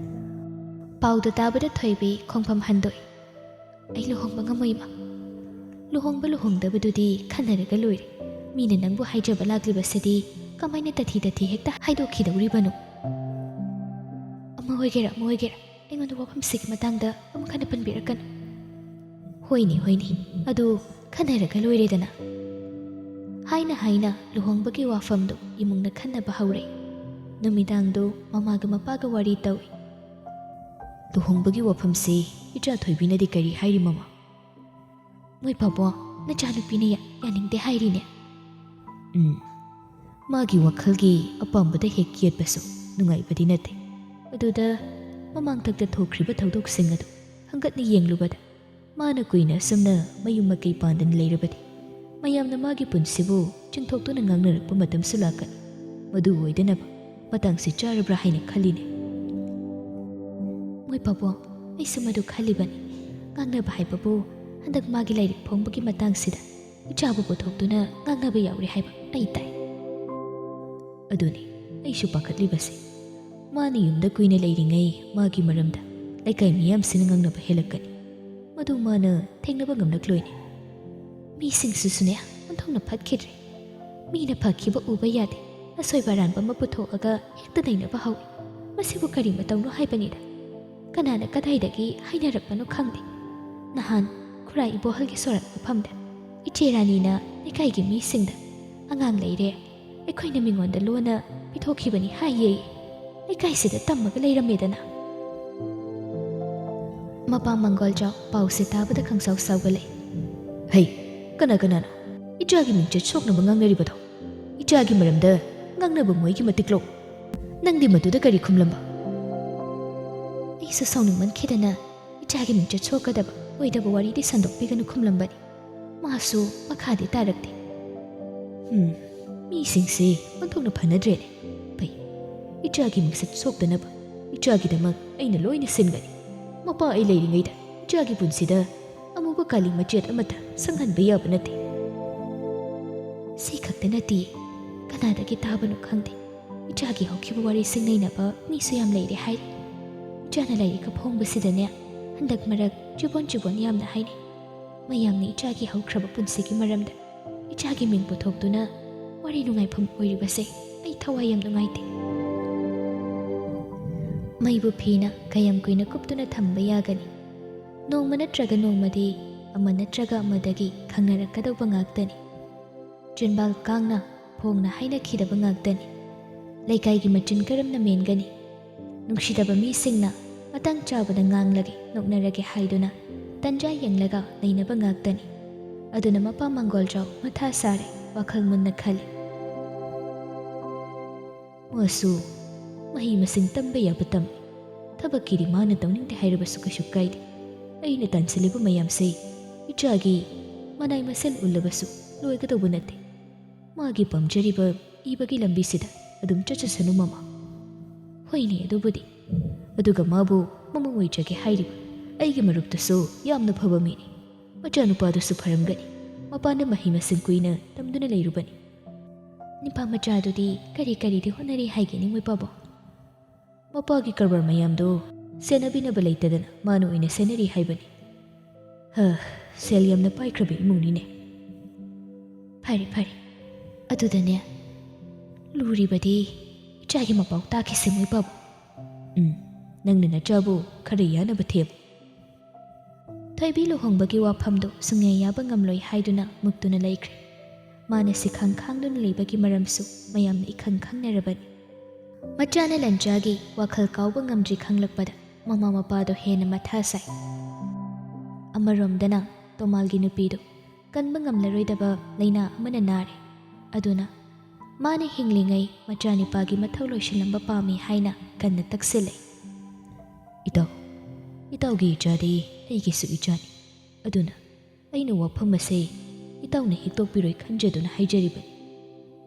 ꯄꯥꯎꯗꯨ ꯇꯥꯕꯗ ꯊꯣꯏꯕꯤ ꯈꯣꯡꯐꯝ ꯍꯟꯗꯣꯛꯏ꯫ "ꯑꯩ ꯂꯨꯍꯣꯡꯕ ꯉꯝꯃꯣꯏ ꯏꯃꯥ꯫ ꯂꯨꯍꯣꯡꯕ ꯂꯨꯍꯣꯡꯗꯕꯗꯨꯗꯤ ꯈꯟꯅꯔꯒ ꯂꯣꯏꯔꯦ꯫ ꯃꯤꯅ ꯅꯪꯕꯨ ꯍꯥꯏꯖꯕ ꯂꯥꯛꯂꯤꯕꯁꯤꯗꯤ ꯀꯃꯥꯏꯅ ꯇꯊꯤ ꯇꯊꯤ ꯍꯦꯛꯇ ꯍꯥꯏꯗꯣꯛꯈꯤꯗꯧꯔꯤꯕꯅꯣ? ꯑꯃ ꯑꯣꯏꯒꯦꯔꯥ ꯑꯃ ꯑꯣꯏꯒꯦꯔꯥ, ꯑꯩꯉꯣꯟꯗ ꯋꯥꯐꯝꯁꯤꯒꯤ ꯃꯇꯥꯡꯗ ꯑꯃꯨꯛ ꯍꯟꯅ ꯄꯟꯕꯤꯔꯛꯀꯅꯨ꯫ ꯍꯣꯏꯅꯦ, ꯍꯣꯏꯅꯦ, ꯑꯗꯨ ꯈꯟꯅꯔꯒ ꯂꯣꯏꯔꯦꯗꯅ꯫ ꯍꯥꯏꯅ ꯍꯥꯏꯅ ꯂꯨꯍꯣꯡꯕꯒꯤ ꯋꯥꯐꯝꯗꯨ ꯏꯃꯨꯡꯅ ꯈꯟꯅꯕ ꯍꯧꯔꯦ꯫ ꯅꯨꯃꯤꯗꯥꯡꯗꯨ ꯃꯃꯥꯒ ꯃꯄꯥꯒ ꯋꯥꯔꯤ ꯇꯧꯏ꯫ "ꯂꯨꯍꯣꯡꯕꯒꯤ ꯋꯥꯐꯝꯁꯤ ꯏꯆꯥ ꯊꯣꯏꯕꯤꯅꯗꯤ ꯀꯔꯤ ꯍꯥꯏꯔꯤ, ꯃꯃꯥ?" "ꯃꯣꯏ ꯄꯥꯕꯨꯡ, ꯅꯆꯥꯅꯨꯄꯤꯅ ꯌꯥ-, ꯌꯥꯅꯤꯡꯗꯦ ꯍꯥꯏꯔꯤꯅꯦ?" "ꯎꯝ, ꯃꯥꯒꯤ ꯋꯥꯈꯜꯒꯤ ꯑꯄꯥꯝꯕꯗ ꯍꯦꯛ ꯌꯦꯠꯄꯁꯨ ꯅꯨꯡꯉꯥꯏꯕꯗꯤ ꯅꯠꯇꯦ꯫ ꯑꯗꯨꯗ ꯃꯃꯥꯡꯊꯛꯇ ꯊꯣꯛꯈ꯭ꯔꯤꯕ ꯊꯧꯗꯣꯛꯁꯤꯡ ꯑꯗꯨ ꯍꯪꯒꯠꯅ ꯌꯦꯡꯂꯨꯕꯗ ꯃꯥꯅ ꯀꯨꯏꯅ ꯑꯁꯨꯝꯅ ꯃꯌꯨꯝ ꯃꯀꯩ ꯄꯥꯟꯗꯅ ꯂꯩꯔꯕꯗꯤ ꯃꯌꯥꯝꯅ ꯃꯥꯒꯤ ꯄꯨꯟꯁꯤꯕꯨ ꯆꯤꯡꯊꯣꯛꯇꯨꯅ ꯉꯥꯡꯅꯔꯛꯄ ꯃꯇꯝꯁꯨ ꯂꯥꯛꯀꯅꯤ꯫ ꯃꯗꯨ ꯑꯣꯏꯗꯅꯕ ꯃꯇꯥꯡꯁꯤ ꯆꯥꯔꯕ꯭ꯔꯥ ꯍꯥꯏꯅ ꯈꯜꯂꯤꯅꯦ꯫" "ꯃꯣꯏ ꯄꯥꯕꯨꯡ, ꯑꯩꯁꯨ ꯃꯗꯨ ꯈꯜꯂꯤꯕꯅꯤ꯫ ꯉꯥꯡꯅꯕ ꯍꯥꯏꯕꯕꯨ ꯍꯟꯗꯛ ꯃꯥꯒꯤ ꯂꯥꯏꯔꯤꯛ ꯐꯣꯡꯕꯒꯤ ꯃꯇꯥꯡꯁꯤꯗ ꯏꯆꯥꯕꯨ ꯄꯨꯊꯣꯛꯇꯨꯅ ꯉꯥꯡꯅꯕ ꯌꯥꯎꯔꯦ ꯍꯥꯏꯕ ꯑꯩ ꯇꯥꯏ꯫" "ꯑꯗꯨꯅꯤ ꯑꯩꯁꯨ ꯄꯥꯈꯠꯂꯤꯕꯁꯦ꯫ ꯃꯥꯅ ꯌꯨꯝꯗ ꯀꯨꯏꯅ ꯂꯩꯔꯤꯉꯩ ꯃꯥꯒꯤ ꯃꯔꯝꯗ ꯂꯩꯀꯥꯏ ꯃꯤꯌꯥꯝꯁꯤꯅ ꯉꯥꯡꯅꯕ ꯍꯦꯜꯂꯛꯀꯅꯤ꯫ ꯃꯗꯨ ꯃꯥꯅ ꯊꯦꯡꯅꯕ ꯉꯝꯂꯛꯂꯣꯏꯅꯦ꯫ ꯃꯤꯁꯤꯡꯁꯤꯁꯨꯅꯦ ꯑꯣꯟꯊꯣꯛꯅ ꯐꯠꯈꯤꯗ꯭ꯔꯦ꯫ ꯃꯤꯅ ꯐꯈꯤꯕ ꯎꯕ ꯌꯥꯗꯦ, ꯑꯁꯣꯏꯕ ꯑꯔꯥꯟꯕ ꯑꯃ ꯄꯨꯊꯣꯛꯑꯒ ꯍꯦꯛꯇ ꯅꯩꯅꯕ ꯍꯧꯏ꯫ ꯃꯁꯤꯕꯨ ꯀꯔꯤ ꯃꯇꯧꯅꯣ ꯍꯥꯏꯕꯅꯤꯗ꯫ ꯀꯅꯥꯅ ꯀꯗꯥꯏꯗꯒꯤ ꯍꯥꯏꯅꯔꯛꯄꯅꯣ ꯈꯪꯗꯦ꯫ ꯅꯍꯥꯟ ꯈꯨꯔꯥꯏ ꯏꯕꯣꯍꯜꯒꯤ ꯁꯣꯔꯥꯠ ꯃꯐꯝꯗ ꯏꯆꯦ ꯔꯥꯅꯤꯅ ꯂꯩꯀꯥꯏꯒꯤ ꯃꯤꯁꯤꯡꯗ, 'ꯑꯉꯥꯡ ꯂꯩꯔꯦ, ꯑꯩꯈꯣꯏꯅ ꯃꯤꯉꯣꯟꯗ ꯂꯣꯟꯅ ꯄꯤꯊꯣꯛꯈꯤꯕꯅꯤ' ꯍꯥꯏꯌꯦ꯫ ꯂꯩꯀꯥꯏꯁꯤꯗ ꯇꯝꯃꯒ ꯂꯩꯔꯝꯃꯦꯗꯅ꯫" ꯃꯄꯥ ꯃꯪꯒꯣꯜꯖꯥꯎ ꯄꯥꯎꯁꯦ ꯇꯥꯕꯗ ꯈꯪꯁꯥꯎ ꯁꯥꯎꯒꯠꯂꯦ꯫ "ꯍꯩ, ꯀꯅꯥ ꯀꯅꯥꯅꯣ ꯏꯆꯥꯒꯤ ꯃꯤꯡꯆꯠ ꯁꯣꯛꯅꯕ ꯉꯥꯡꯅꯔꯤꯕꯗꯣ? ꯏꯆꯥꯒꯤ ꯃꯔꯝꯗ ꯉꯥꯡꯅꯕ ꯃꯣꯏꯒꯤ ꯃꯇꯤꯛꯂꯣ? ꯅꯪꯗꯤ ꯃꯗꯨꯗ ꯀꯔꯤ ꯈꯨꯝꯂꯝꯕ?" ꯑꯩꯁꯨ ꯁꯥꯎꯅꯤꯡꯃꯟꯈꯤꯗꯅ ꯏꯆꯥꯒꯤ ꯃꯤꯡꯆꯠ ꯁꯣꯛꯀꯗꯕ ꯑꯣꯏꯗꯕ ꯋꯥꯔꯤꯗꯤ ꯁꯟꯗꯣꯛꯄꯤꯒꯅꯨ ꯈꯨꯝꯂꯝꯕꯅꯤ꯫ ꯃꯥꯁꯨ ꯃꯈꯥꯗꯤ ꯇꯥꯔꯛꯇꯦ꯫ "ꯎꯝ, ꯃꯤꯁꯤꯡꯁꯦ ꯑꯣꯟꯊꯣꯛꯅ ꯐꯅꯗ꯭ꯔꯦꯅꯦ꯫ ꯐꯩ, ꯏꯆꯥꯒꯤ ꯃꯤꯡꯆꯠ ꯁꯣꯛꯇꯅꯕ ꯏꯆꯥꯒꯤꯗꯃꯛ ꯑꯩꯅ ꯂꯣꯏꯅ ꯁꯤꯟꯒꯅꯤ꯫ ꯃꯄꯥ ꯑꯩ ꯂꯩꯔꯤꯉꯩꯗ ꯏꯆꯥꯒꯤ ꯄꯨꯟꯁꯤꯗ ꯑꯃꯨꯕ ꯀꯥꯂꯤ ꯃꯆꯦꯠ ꯑꯃꯠꯇ ꯁꯪꯍꯟꯕ ꯌꯥꯕ ꯅꯠꯇꯦ꯫" ꯁꯤ ꯈꯛꯇ ꯅꯠꯇꯦ, ꯀꯅꯥꯗꯒꯤ ꯇꯥꯕꯅꯣ ꯈꯪꯗꯦ, ꯏꯆꯥꯒꯤ ꯍꯧꯈꯤꯕ ꯋꯥꯔꯤꯁꯤꯡ ꯅꯩꯅꯕ ꯃꯤꯁꯨ ꯌꯥꯝ ꯂꯩꯔꯦ ꯍꯥꯏꯔꯤ꯫ ꯏꯆꯥꯅ ꯂꯥꯏꯔꯤꯛꯀ ꯐꯣꯡꯕꯁꯤꯗꯅꯦ, ꯍꯟꯗꯛ ꯃꯔꯛ ꯆꯨꯕꯣꯟ ꯆꯨꯕꯣꯟ ꯌꯥꯝꯅ ꯍꯥꯏꯅꯩ꯫ ꯃꯌꯥꯝꯅ ꯏꯆꯥꯒꯤ ꯍꯧꯈ꯭ꯔꯕ ꯄꯨꯟꯁꯤꯒꯤ ꯃꯔꯝꯗ ꯏꯆꯥꯒꯤ ꯃꯤꯡ ꯄꯨꯊꯣꯛꯇꯨꯅ ꯋꯥꯔꯤ ꯅꯨꯡꯉꯥꯏꯐꯝ ꯑꯣꯏꯔꯤꯕꯁꯦ ꯑꯩ ꯊꯋꯥꯏ ꯌꯥꯝ ꯅꯨꯡꯉꯥꯏꯇꯦ꯫ ꯃꯩꯕꯨ ꯐꯤꯅ ꯀꯌꯥꯝ ꯀꯨꯏꯅ ꯀꯨꯞꯇꯨꯅ ꯊꯝꯕ ꯌꯥꯒꯅꯤ? ꯅꯣꯡꯃ ꯅꯠꯇ꯭ꯔꯒ ꯅꯣꯡꯃꯗꯤ ꯑꯃ ꯅꯠꯇ꯭ꯔꯒ ꯑꯃꯗꯒꯤ ꯈꯪꯅꯔꯛꯀꯗꯧꯕ ꯉꯥꯛꯇꯅꯤ꯫ ꯆꯤꯟꯕꯥꯜ ꯀꯥꯡꯅ ꯐꯣꯡꯅ ꯍꯥꯏꯅꯈꯤꯗꯕ ꯉꯥꯛꯇꯅꯤ꯫ ꯂꯩꯀꯥꯏꯒꯤ ꯃꯆꯤꯟ ꯀꯔꯝꯅ ꯃꯦꯟꯒꯅꯤ? ꯅꯨꯡꯁꯤꯗꯕ ꯃꯤꯁꯤꯡꯅ ꯃꯇꯥꯡ ꯆꯥꯕꯗ ꯉꯥꯡꯂꯒꯦ, ꯅꯣꯛꯅꯔꯒꯦ ꯍꯥꯏꯗꯨꯅ ꯇꯟꯖꯥ ꯌꯦꯡꯂꯒ ꯂꯩꯅꯕ ꯉꯥꯛꯇꯅꯤ꯫ ꯑꯗꯨꯅ ꯃꯄꯥ ꯃꯪꯒꯣꯜꯖꯥꯎ ꯃꯊꯥ ꯁꯥꯔꯦ, ꯋꯥꯈꯜ ꯃꯨꯟꯅ ꯈꯜꯂꯤ꯫ ꯃꯥꯁꯨ ꯃꯍꯩ ꯃꯁꯤꯡ ꯇꯝꯕ ꯌꯥꯕ ꯇꯝꯃꯤ꯫ ꯊꯕꯛꯀꯤꯗꯤ ꯃꯥꯅ ꯇꯧꯅꯤꯡꯗꯦ ꯍꯥꯏꯔꯕꯁꯨ ꯀꯩꯁꯨ ꯀꯥꯏꯗꯦ꯫ ꯑꯩꯅ ꯇꯥꯟꯁꯤꯜꯂꯤꯕ ꯃꯌꯥꯝꯁꯦ ꯏꯆꯥꯒꯤ ꯃꯅꯥꯏ ꯃꯁꯤꯟ ꯎꯜꯂꯕꯁꯨ ꯂꯣꯏꯒꯗꯧꯕ ꯅꯠꯇꯦ꯫ ꯃꯥꯒꯤ ꯄꯥꯝꯖꯔꯤꯕ ꯏꯕꯒꯤ ꯂꯝꯕꯤꯁꯤꯗ ꯑꯗꯨꯝ ꯆꯠꯆꯁꯅꯨ, ꯃꯃꯥ꯫ ꯍꯣꯏꯅꯦ, ꯑꯗꯨꯕꯨꯗꯤ꯫ ꯑꯗꯨꯒ ꯃꯥꯕꯨ ꯃꯃꯧ ꯑꯣꯏꯖꯒꯦ ꯍꯥꯏꯔꯤꯕ ꯑꯩꯒꯤ ꯃꯔꯨꯞꯇꯨꯁꯨ ꯌꯥꯝꯅ ꯐꯕ ꯃꯤꯅꯤ꯫ ꯃꯆꯥꯅꯨꯄꯥꯗꯨꯁꯨ ꯐꯔꯝꯒꯅꯤ꯫ ꯃꯄꯥꯟꯗ ꯃꯍꯩ ꯃꯁꯤꯡ ꯀꯨꯏꯅ ꯇꯝꯗꯨꯅ ꯂꯩꯔꯨꯕꯅꯤ꯫ ꯅꯤꯄꯥ ꯃꯆꯥꯗꯨꯗꯤ ꯀꯔꯤ ꯀꯔꯤꯗꯤ ꯍꯣꯠꯅꯔꯤ ꯍꯥꯏꯒꯦ, ꯅꯤꯡꯉꯣꯏ ꯄꯥꯕꯣ? ꯃꯄꯥꯒꯤ ꯀꯔꯕꯥꯔ ꯃꯌꯥꯝꯗꯣ ꯁꯦꯟꯅꯕꯤꯅꯕ ꯂꯩꯇꯗꯅ ꯃꯥꯅ ꯑꯣꯏꯅ ꯁꯦꯟꯅꯔꯤ ꯍꯥꯏꯕꯅꯤ꯫ ꯍ, ꯁꯦꯜ ꯌꯥꯝꯅ ꯄꯥꯏꯈ꯭ꯔꯕ ꯏꯃꯨꯡꯅꯤꯅꯦ꯫ ꯐꯔꯦ, ꯐꯔꯦ꯫ ꯑꯗꯨꯗꯅꯦ, ꯂꯨꯔꯤꯕꯗꯤ ꯏꯆꯥꯒꯤ ꯃꯄꯥꯎ ꯇꯥꯈꯤꯁꯦ, ꯃꯣꯏ ꯄꯥꯕꯨꯡ꯫ ꯎꯝ, ꯅꯪꯅ ꯅꯆꯥꯕꯨ ꯈꯔ ꯌꯥꯅꯕ ꯊꯦꯝ꯫ ꯊꯣꯏꯕꯤ ꯂꯨꯍꯣꯡꯕꯒꯤ ꯋꯥꯐꯝꯗꯨ ꯁꯨꯡꯌꯥ ꯌꯥꯕ ꯉꯝꯂꯣꯏ ꯍꯥꯏꯗꯨꯅ ꯃꯨꯛꯇꯨꯅ ꯂꯩꯈ꯭ꯔꯦ꯫ ꯃꯥꯅ ꯁꯤꯈꯥꯡ ꯈꯥꯡꯗꯨꯅ ꯂꯩꯕꯒꯤ ꯃꯔꯝꯁꯨ ꯃꯌꯥꯝꯅ ꯏꯈꯪ ꯈꯪꯅꯔꯕꯅꯤ꯫ ꯃꯆꯥꯅ ꯂꯟꯆꯥꯒꯤ ꯋꯥꯈꯜ ꯀꯥꯎꯕ ꯉꯝꯗ꯭ꯔꯤ ꯈꯪꯂꯛꯄꯗ ꯃꯃꯥ ꯃꯄꯥꯗꯣ ꯍꯦꯟꯅ ꯃꯊꯥ ꯁꯥꯏ꯫ ꯑꯃꯔꯣꯝꯗꯅ ꯇꯣꯃꯥꯜꯒꯤ ꯅꯨꯄꯤꯗꯨ ꯀꯟꯕ ꯉꯝꯂꯔꯣꯏꯗꯕ ꯂꯥꯏꯅꯥ ꯑꯃꯅ ꯅꯥꯔꯦ꯫ ꯑꯗꯨꯅ ꯃꯥꯅ ꯍꯤꯡꯂꯤꯉꯩ ꯃꯆꯥꯅꯤꯄꯥꯒꯤ ꯃꯊꯧ ꯂꯣꯏꯁꯤꯜꯂꯝꯕ ꯄꯥꯝꯃꯤ ꯍꯥꯏꯅ ꯀꯟꯅ ꯇꯛꯁꯤꯜꯂꯦ꯫ ꯏꯇꯥꯎ, ꯏꯇꯥꯎꯒꯤ ꯏꯆꯥꯗꯤ ꯑꯩꯒꯤꯁꯨ ꯏꯆꯥꯅꯤ꯫ ꯑꯗꯨꯅ ꯑꯩꯅ ꯋꯥꯐꯝ ꯑꯁꯦ ꯏꯇꯥꯎꯅ ꯍꯤꯛꯇꯣꯛꯄꯤꯔꯣꯏ ꯈꯟꯖꯗꯨꯅ ꯍꯥꯏꯖꯔꯤꯕꯅꯤ꯫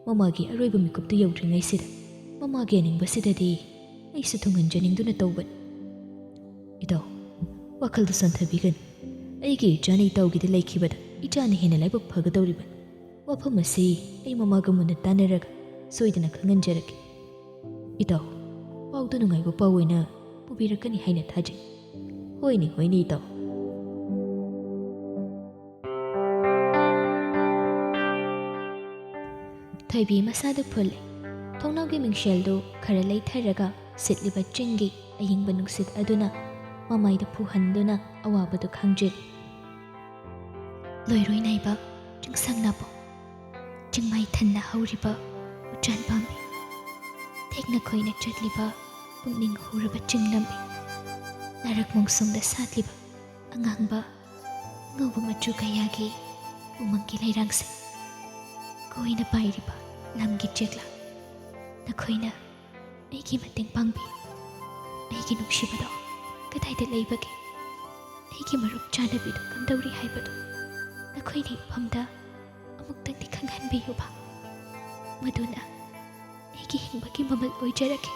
ꯃꯃꯥꯒꯤ ꯑꯔꯣꯏꯕ ꯃꯤꯀꯨꯞꯇꯨ ꯌꯧꯗ꯭ꯔꯤꯉꯩꯁꯤꯗ ꯃꯃꯥꯒꯤ ꯑꯅꯤꯡꯕꯁꯤꯗꯗꯤ ꯑꯩꯁꯨ ꯊꯨꯡꯍꯟꯖꯅꯤꯡꯗꯨꯅ ꯇꯧꯕꯅꯤ꯫ ꯏꯇꯥꯎ, ꯋꯥꯈꯜꯗꯨ ꯁꯣꯟꯊꯕꯤꯒꯅꯨ꯫ ꯑꯩꯒꯤ ꯏꯆꯥꯅ ꯏꯇꯥꯎꯒꯤꯗ ꯂꯩꯈꯤꯕꯗ ꯏꯆꯥꯅ ꯍꯦꯟꯅ ꯂꯥꯏꯕꯛ ꯐꯒꯗꯧꯔꯤꯕꯅꯤ꯫ ꯋꯥꯐꯝ ꯑꯁꯤ ꯑꯩ ꯃꯃꯥꯒ ꯃꯨꯟꯅ ꯇꯥꯟꯅꯔꯒ ꯁꯣꯏꯗꯅ ꯈꯪꯍꯟꯖꯔꯛꯀꯦ꯫ ꯏꯇꯥꯎ, ꯄꯥꯎꯗꯨ ꯅꯨꯡꯉꯥꯏꯕ ꯄꯥꯎ ꯑꯣꯏꯅ ꯄꯨꯕꯤꯔꯛꯀꯅꯤ ꯍꯥꯏꯅ ꯊꯥꯖꯩ꯫ ꯍꯣꯏꯅꯦ, ꯍꯣꯏꯅꯦ, ꯏꯇꯥꯎ꯫ ꯊꯣꯏꯕꯤ ꯃꯁꯥꯗꯨ ꯐꯨꯜꯂꯦ꯫ ꯊꯣꯡꯅꯥꯎꯒꯤ ꯃꯤꯡꯁꯦꯜꯗꯨ ꯈꯔ ꯂꯩꯊꯔꯒ ꯁꯤꯠꯂꯤꯕ ꯆꯤꯡꯒꯤ ꯑꯌꯤꯡꯕ ꯅꯨꯡꯁꯤꯠ ꯑꯗꯨꯅ ꯃꯃꯥꯏꯗ ꯐꯨꯍꯟꯗꯨꯅ ꯑꯋꯥꯕꯗꯨ ꯈꯪꯖꯤꯜꯂꯤ꯫ ꯂꯣꯏꯔꯣꯏ ꯅꯥꯏꯕ ꯆꯤꯡꯁꯥꯡ ꯅꯥꯄꯣꯝ, ꯆꯤꯡꯃꯥꯏ ꯊꯟꯅ ꯍꯧꯔꯤꯕ ꯎꯆꯥꯟ ꯄꯥꯝꯕꯤ, ꯊꯦꯛꯅ ꯈꯣꯏꯅ ꯆꯠꯂꯤꯕ ꯄꯨꯛꯅꯤꯡ ꯍꯨꯔꯕ ꯆꯤꯡ ꯂꯝꯕꯤ, ꯅꯥꯔꯛ ꯃꯣꯡꯁꯣꯡꯗ ꯁꯥꯠꯂꯤꯕ ꯑꯉꯥꯡꯕ ꯑꯉꯧꯕ ꯃꯆꯨ ꯀꯌꯥꯒꯤ ꯎꯃꯪꯒꯤ ꯂꯩꯔꯥꯡꯁꯤꯡ, ꯀꯣꯏꯅ ꯄꯥꯏꯔꯤꯕ ꯂꯝꯒꯤ ꯆꯦꯛꯂꯛ, ꯅꯈꯣꯏꯅ ꯑꯩꯒꯤ ꯃꯇꯦꯡ ꯄꯥꯡꯕꯤꯌꯨ꯫ ꯑꯩꯒꯤ ꯅꯨꯡꯁꯤꯕꯗꯣ ꯀꯗꯥꯏꯗ ꯂꯩꯕꯒꯦ? ꯑꯩꯒꯤ ꯃꯔꯨꯞ ꯆꯥꯅꯕꯤꯗꯣ ꯀꯝꯗꯧꯔꯤ ꯍꯥꯏꯕꯗꯣ ꯅꯈꯣꯏꯅ ꯏꯐꯝꯗ ꯑꯃꯨꯛꯇꯪꯗꯤ ꯈꯪꯍꯟꯕꯤꯌꯨꯕ꯫ ꯃꯗꯨꯅ ꯑꯩꯒꯤ ꯍꯤꯡꯕꯒꯤ ꯃꯃꯜ ꯑꯣꯏꯖꯔꯒꯦ꯫